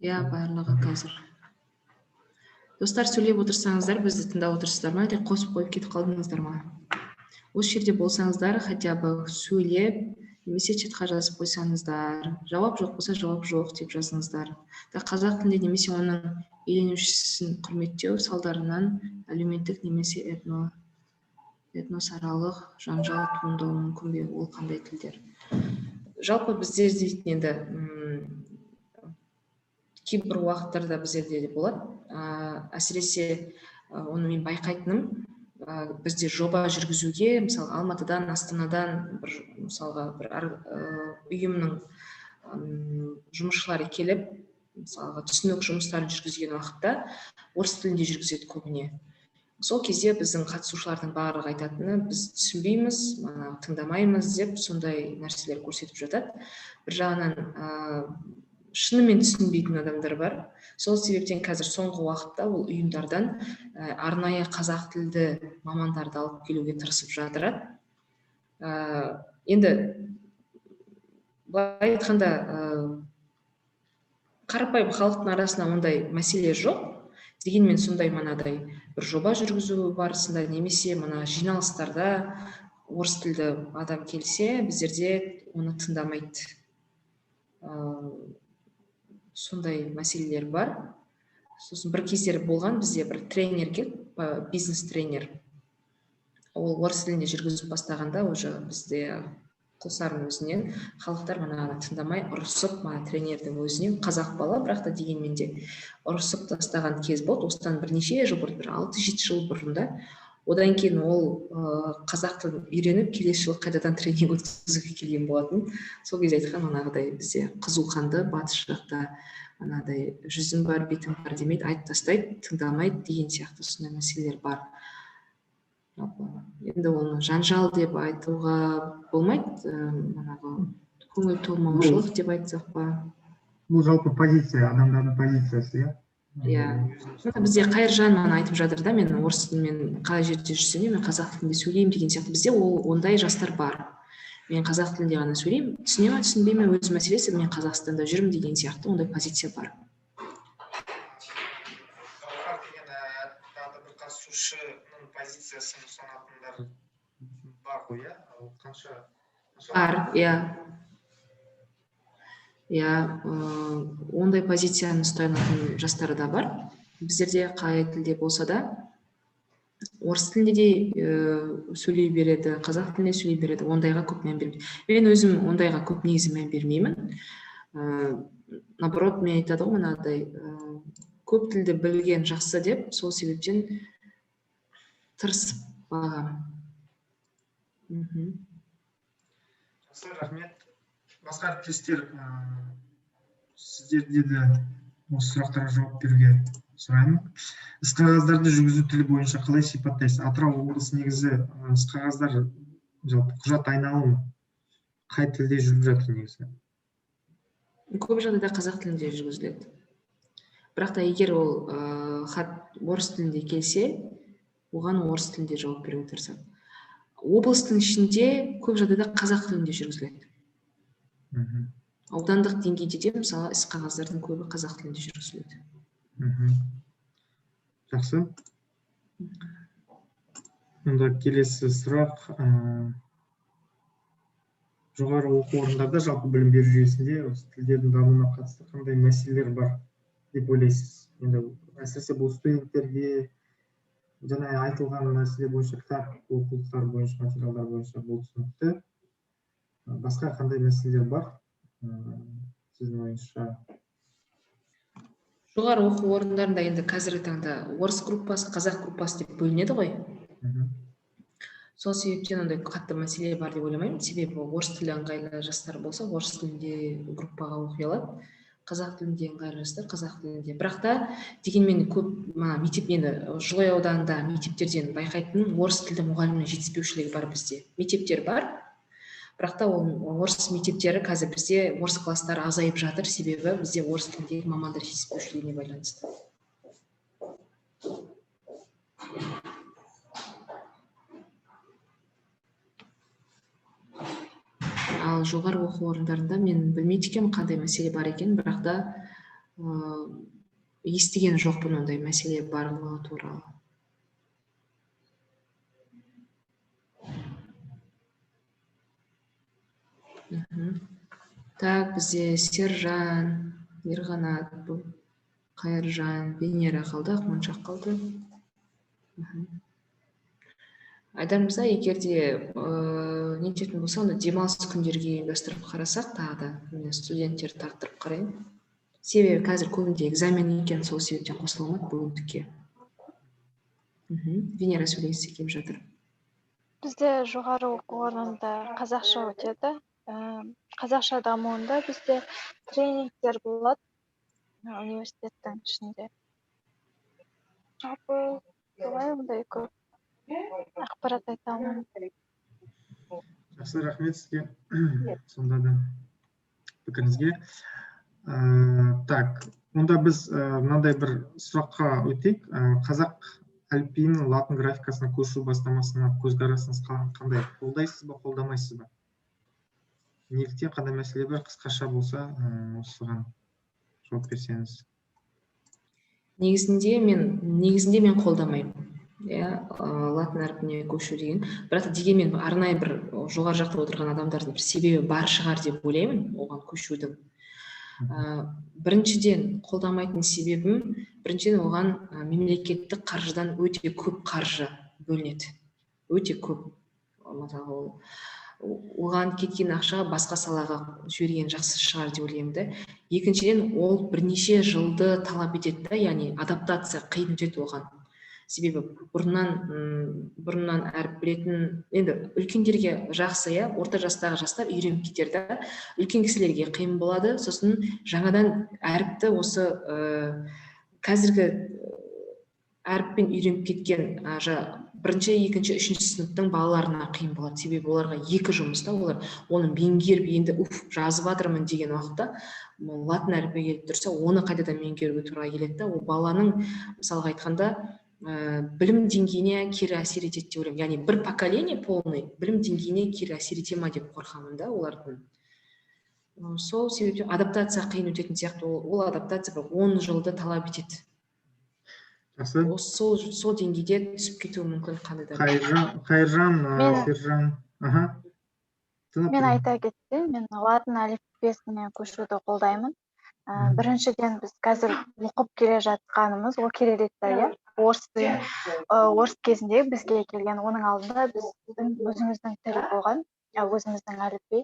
S6: Иә, барлығы қазір. Достар, сөйлеп отырсаңыздар, бізді тыңдап отырсыздар ма, әлде қосып қойып кетіп қалдыңыздар ма? Осы жерде болсаңыздар, хотя бы сөйлеп, немесе чатқа жазып қойсаңыздар, жауап жоқ болса, жауап жоқ деп жазыңыздар. Да, қазақ тілінде немесе оның иеленушісін құрметтеу салдарынан әлеуметтік немесе этносаралық жанжал туындауы мүмкін бе? Ол қандай тілдер? Жалпы бізде дейтін енді Кейбір уақыттарда біздерде де болады. Әсіресе оны мен байқайтыным, бізде жоба жүргізуге, мысалы, Алматыдан, Астанадан бір, мысалға, бір ұйымның жұмысшылары келіп, мысалға, түсінік жұмыстарын жүргізген уақытта орыс тілінде жүргізеді көбіне. Сол кезде біздің қатысушылардың барлығы айтатыны: біз түсінбейміз, тыңдамаймыз деп сондай нәрселер көрсетіп жатады. Бір жағынан шынымен түсінбейтін адамдар бар. Сол себептен қазір соңғы уақытта ол ұйымдардан арнайы қазақ тілді мамандарды алып келуге тырысып жатырады. Енді былай айтқанда, қарапайым халықтың арасында ондай мәселе жоқ. Дегенмен сондай манадай бір жоба жүргізу барысында немесе мына жиналыстарда орыс тілді адам келсе, біздерде оны тыңдамайды. Сондай мәселелер бар. Сосын бір кездері болған, бізде бір тренер келді, бизнес тренер. Ол орыс тілінде жүргізіп бастағанда, уже бізде Құлсарының өзінен халықтар манағыны тыңдамай ұрысып, мана тренердің өзінен, қазақ бала, бірақ та дегенмен де ұрысып тастаған кез болды. Осыдан бірнеше жыл бұрын, бір 6-7 жыл бұрын да. Одан кейін ол қазақ тілін үйреніп, келесі жылы қайтадан тренинг өткізуге келген болатын. Сол кезде айтқан, манағыдай бізде қызу қанды батыс жақта анадай жүзім бар, бетім бар демейді, айтып тастайды, тыңдамайды деген сияқты сондай мәселелер бар. Енді оны жанжал деп айтуға болмайды, манағы көңіл толмаушылық деп айтсақ па.
S1: Бұл жалпы позиция, адамдардың позициясы, иә?
S6: Иә. Бізде Қайыржан мана айтып жатыр да, мен орыс тілімен қай жерде жүрсем де, мен қазақ тілінде сөйлеймін деген сияқты. Бізде ол ондай жастар бар. Мен қазақ тілінде ғана сөйлеймін, түсіне ме, түсінбей ме, өз мәселесі, мен Қазақстанда жүрмін деген сияқты ондай позиция бар.
S1: Деген тағы бір қатысушының позициясын ұстанатындар бар ғой, иә? Ол қанша?
S6: Бар, иә. Иә, ондай позицияны ұстанатын жастар да бар. Біздерде қай тілде болса да, орыс тілінде де сөйлей береді, қазақ тілінде сөйлей береді, ондайға көп мән бермейді. Мен өзім ондайға көп негізі мән бермеймін. Наоборот, мен айтады ғой, мынадай көп тілді білген жақсы деп, сол себептен тырысып бағамын.
S1: Жақсы, рахмет. Басқа әріптестер, сіздерде де осы сұрақтарға жауап беруге сұраймын. Іс қағаздарды жүргізу тілі бойынша қалай сипаттайсыз? Атырау облысы негізі іс қағаздар, жалпы құжат айналым қай тілде жүріп жатыр негізі?
S6: Көп жағдайда қазақ тілінде жүргізіледі. Бірақ та егер ол хат орыс тілінде келсе, оған орыс тілінде жауап беруге тырысады. Облыстың ішінде көп жағдайда қазақ тілінде жүргізіледі. Аудандық деңгейде де, мысалы, іс қағаздардың көбі қазақ тілінде жүргізіледі.
S1: Жақсы. Онда келесі сұрақ. Жоғары оқу орындарда жалпы білім беру жүйесінде осы тілдердің дамуына қатысты қандай мәселелер бар деп ойлайсыз? Енді әсіресе бұл студенттерге жаңа айтылған мәселе бойынша, кітап оқулықтар бойынша, материалдар бойынша бұл түсінікті. Басқа қандай мәселелер бар сіздің ойыңызша?
S6: Жоғары оқу орындарында енді қазіргі таңда орыс группасы, қазақ группасы деп бөлінеді ғой. Сол себептен ондай қатты мәселе бар деп ойламаймын. Себебі орыс тілі ыңғайлы жастар болса, орыс тілінде группаға оқи алады. Қазақ тілінде ыңғайлы жастар қазақ тілінде. Бірақ та дегенмен көп мектеп, енді Жылыой ауданында мектептерден байқайтыным, орыс тілді мұғалімнің жетіспеушілігі бар бізде. Мектептер бар, бірақ та ол орыс мектептері қазір бізде орыс класстары азайып жатыр, себебі бізде орыс тіліндегі мамандар жетіспеушілігіне байланысты. Ал жоғары оқу орындарында мен білмейді екенмін қандай мәселе бар екенін, бірақ та естіген жоқпын ондай мәселе барлығы туралы. Так, бізде Сержан, Ерғанат, Қайыржан, Венера қалды, Ақмоншақ қалды. Айдар мырза, егер де не ететін болса, онда демалыс күндерге ұйымдастырып қарасақ, тағы да мен студенттерді тарттырып қарайын. Себебі қазір көбінде экзамен екен, сол себептен қосыла алмады бүгіндікке. Венера сөйлегісі келіп жатыр.
S5: Бізде жоғары оқу орнында қазақша өтеді. Қазақша дамуында бізде тренингтер болады университеттің ішінде. Жалпы солай, ондай көп ақпарат айта алмаймын.
S1: Жақсы, рахмет сізге сонда да пікіріңізге. Так, онда біз мынандай бір сұраққа өтейік. Қазақ әліпбиінің латын графикасына көшу бастамасына көзқарасыңыз қандай? Қолдайсыз ба, қолдамайсыз ба? Неліктен, қандай мәселе бар, қысқаша болса, осыған жауап берсеңіз.
S6: Негізінде мен қолдамаймын, иә, латын әрпіне көшу деген. Бірақ та дегенмен арнайы бір жоғары жақта отырған адамдардың бір себебі бар шығар деп ойлаймын оған көшудің. Біріншіден, қолдамайтын себебім, біріншіден, оған мемлекеттік қаржыдан өте көп қаржы бөлінеді, өте көп. Мысалы, ол оған кеткен ақша басқа салаға жіберген жақсы шығар деп ойлаймын да. Екіншіден, ол бірнеше жылды талап етеді да, яғни адаптация қиын өтеді оған. Себебі бұрыннан әріп білетін енді үлкендерге жақсы, иә, орта жастағы жастар үйреніп кетер да, үлкен кісілерге қиын болады. Сосын жаңадан әріпті осы қазіргі әріппен үйреніп кеткен бірінші, екінші, үшінші сыныптың балаларына қиын болады. Себебі оларға екі жұмыс та, олар оны меңгеріп, енді уф, жазып жатырмын деген уақытта латын әрпі келіп тұрса, оны қайтадан меңгеруге тура келеді да. Ол баланың, мысалға айтқанда, білім деңгейіне кері әсер етеді деп ойлаймын. Яғни бір поколение полный білім деңгейіне кері әсер ете ма деп қорқамын да олардың. Сол себептен адаптация қиын өтетін сияқты. Ол адаптация бір 10 жылды талап етеді.
S1: Жақсы.
S6: Сол деңгейде түсіп кетуі мүмкін қандай да бір.
S1: Қайыржан, Сержан, аха. Тыңдап
S5: Мен
S1: тұрмын.
S5: айта кетсем, мен латын әліппесіне көшуді қолдаймын. Біріншіден, біз қазір оқып келе жатқанымыз ол кириллица, иә, орыс тілі, орыс кезінде бізге келген. Оның алдында біздің өзіміздің тіл болған, өзіміздің әліпби.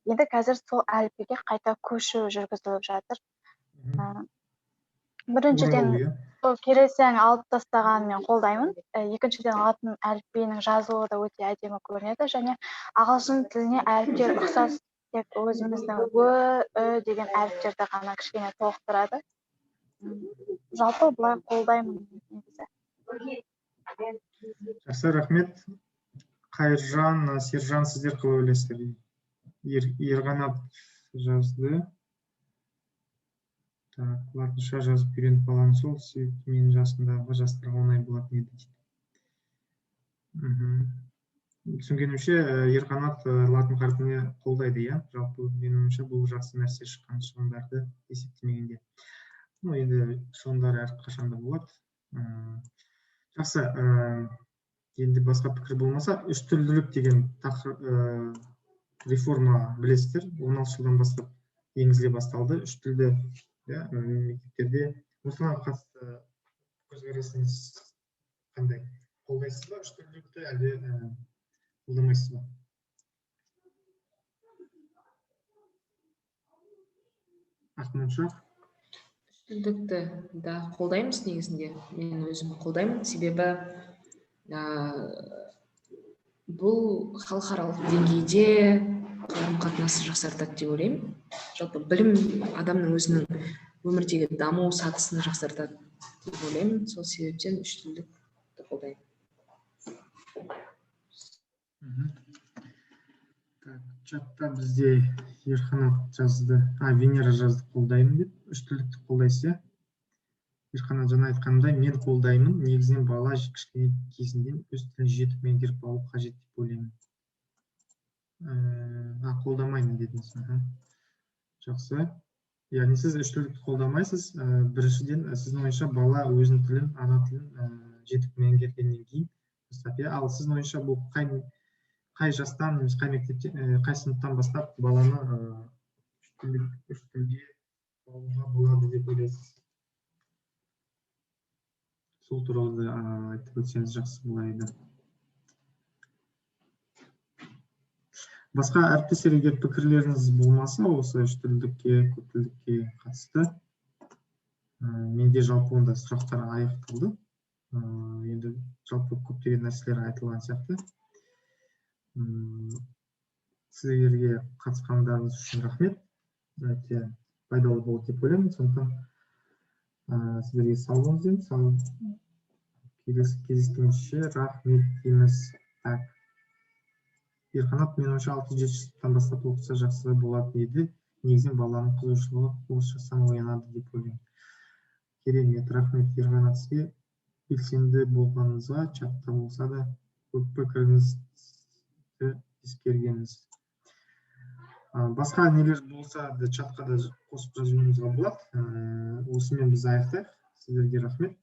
S5: Енді қазір сол әліпбиге қайта көшу жүргізіліп жатыр. Біріншіден,
S1: Оралу, иә.
S5: сол кириллицаны алып тастағанын мен қолдаймын. Екіншіден, латын әліпбиінің жазуы да өте әдемі көрінеді және ағылшын тіліне әріптер ұқсас, тек өзіміздің ө, ү деген әріптерді ғана кішкене толықтырады. Жалпы былай қолдаймын негізі.
S1: Жақсы, рахмет. Қайыржан, Сержан, сіздер қалай ойлайсыздар? Ерқанат жазды. Так, латынша жазып үйреніп алған сол себепті менің жасымдағы жастарға оңай болатын еді дейді. Түсінгенімше, Ерқанат латын қарпіне қолдайды, иә? Жалпы менің ойымша, бұл жақсы нәрсе, шыққан шығындарды есептемегенде. Ну, енді шығындар әрқашанда болады. Жақсы, енді басқа пікір болмаса, үш тілділік деген реформа білесіздер, 16 жылдан бастап енгізіле басталды. Үш тілді, иә, мектептерде. Осыған қатысты көзқарасыңыз қандай? Қолдайсыз ба үш тілділікті, әлде қолдамайсыз ба? Ақмоншақ.
S6: Үш тілдікті да қолдаймыз негізінде. Мен өзім қолдаймын, себебі бұл халықаралық деңгейде қарым қатынасты жақсартады деп ойлаймын. Жалпы білім адамның өзінің өмірдегі даму сатысын жақсартады деп ойлаймын. Сол себептен үш тілдікті қолдаймын.
S1: Так, чатта бізде Ерқанат жазды, а, Венера жазды, қолдаймын деп. Үш тілдікті қолдайсыз, иә? Ерқанат жаңа айтқанымдай, мен қолдаймын. Негізінен бала кішкене кезінен өз тілін жетік меңгеріп алу қажет деп ойлаймын. А, қолдамаймын дедіңіз. Жақсы. Яғни сіз үш тілдікті қолдамайсыз. Біріншіден, сіздің ойыңызша, бала өзінің тілін, ана тілін жетік меңгергеннен кейін бастап, иә? Ал сіздің ойыңызша, бұл қай жастан немесе қай мектепте, қай сыныптан бастап баланы үш тілге алуға болады деп ойлайсыз? Сол туралы да айтып өтсеңіз, жақсы болар еді. Басқа әріптестер, егер пікірлеріңіз болмаса осы үш тілдікке, көп тілдікке қатысты. Менде жалпы онда сұрақтар аяқталды. Енді жалпы көптеген нәрселер айтылған сияқты. Сіздерге қатысқандарыңыз үшін рахмет, өте пайдалы болды деп ойлаймын. Сондықтан сіздерге сау болыңыз деймін. Сау, келесі кездескенше, рахмет дейміз. Так, Ерқанат, менің ойымша, алты, жетінші сыныптан бастап оқытса, жақсы болатын еді. Негізінен баланың қызығушылығы осы жастан оянады деп ойлаймын. Керемет, рахмет, Ерқанат, сізге белсенді болғаныңызға, чатта болса да көп пікіріңізді ескергеніңіз. Басқа нелер болса да, чатқа да қосып жазуыңызға болады. Осымен біз аяқтайық. Сіздерге рахмет.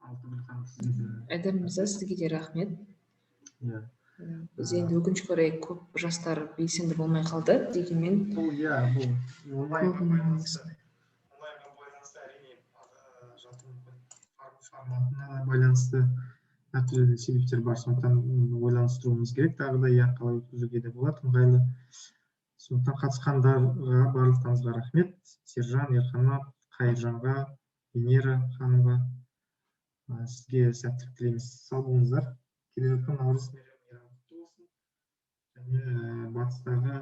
S1: Алтыгүл ханым, сізге.
S6: Айдар мырза, сізге де рахмет.
S1: Иә.
S6: Біз енді, өкінішке орай, көп жастар белсенді болмай қалды, дегенмен
S1: Бұл, иә, бұл онлайнға
S6: көп
S1: байланысты, онлайнға байланысты, әрине, жалпы мүмкін форматына да байланысты әртүрлі себептер бар. Сондықтан ойланыстыруымыз керек тағы да, иә, қалай өткізуге де болады ыңғайлы. Сондықтан қатысқандарға барлықтарыңызға рахмет: Сержан, Ерқанат, Қайыржанға, Венера ханымға. Сізге сәттілік тілейміз. Сау болыңыздар. Келе жатқан Наурыз мейрамы құтты болсын және батыстағы,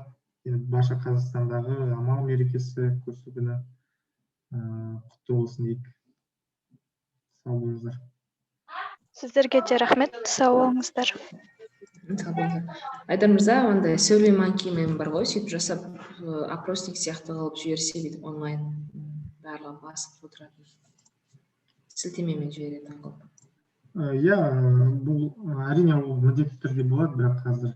S1: енді барша Қазақстандағы Амал мерекесі, көрісу күні құтты болсын дейік. Сау болыңыздар.
S5: Сіздерге де рахмет, сау болыңыздар.
S6: Сау болыңыздар. Айдар мырза, андай Survey Monkey бар ғой, сөйтіп жасап, опросник сияқты қылып жіберсе, бүйтіп онлайн, барлығын басып отыратын, сілтемемен жіберетін қылып.
S1: Иә, бұл, әрине, ол міндетті түрде болады, бірақ қазір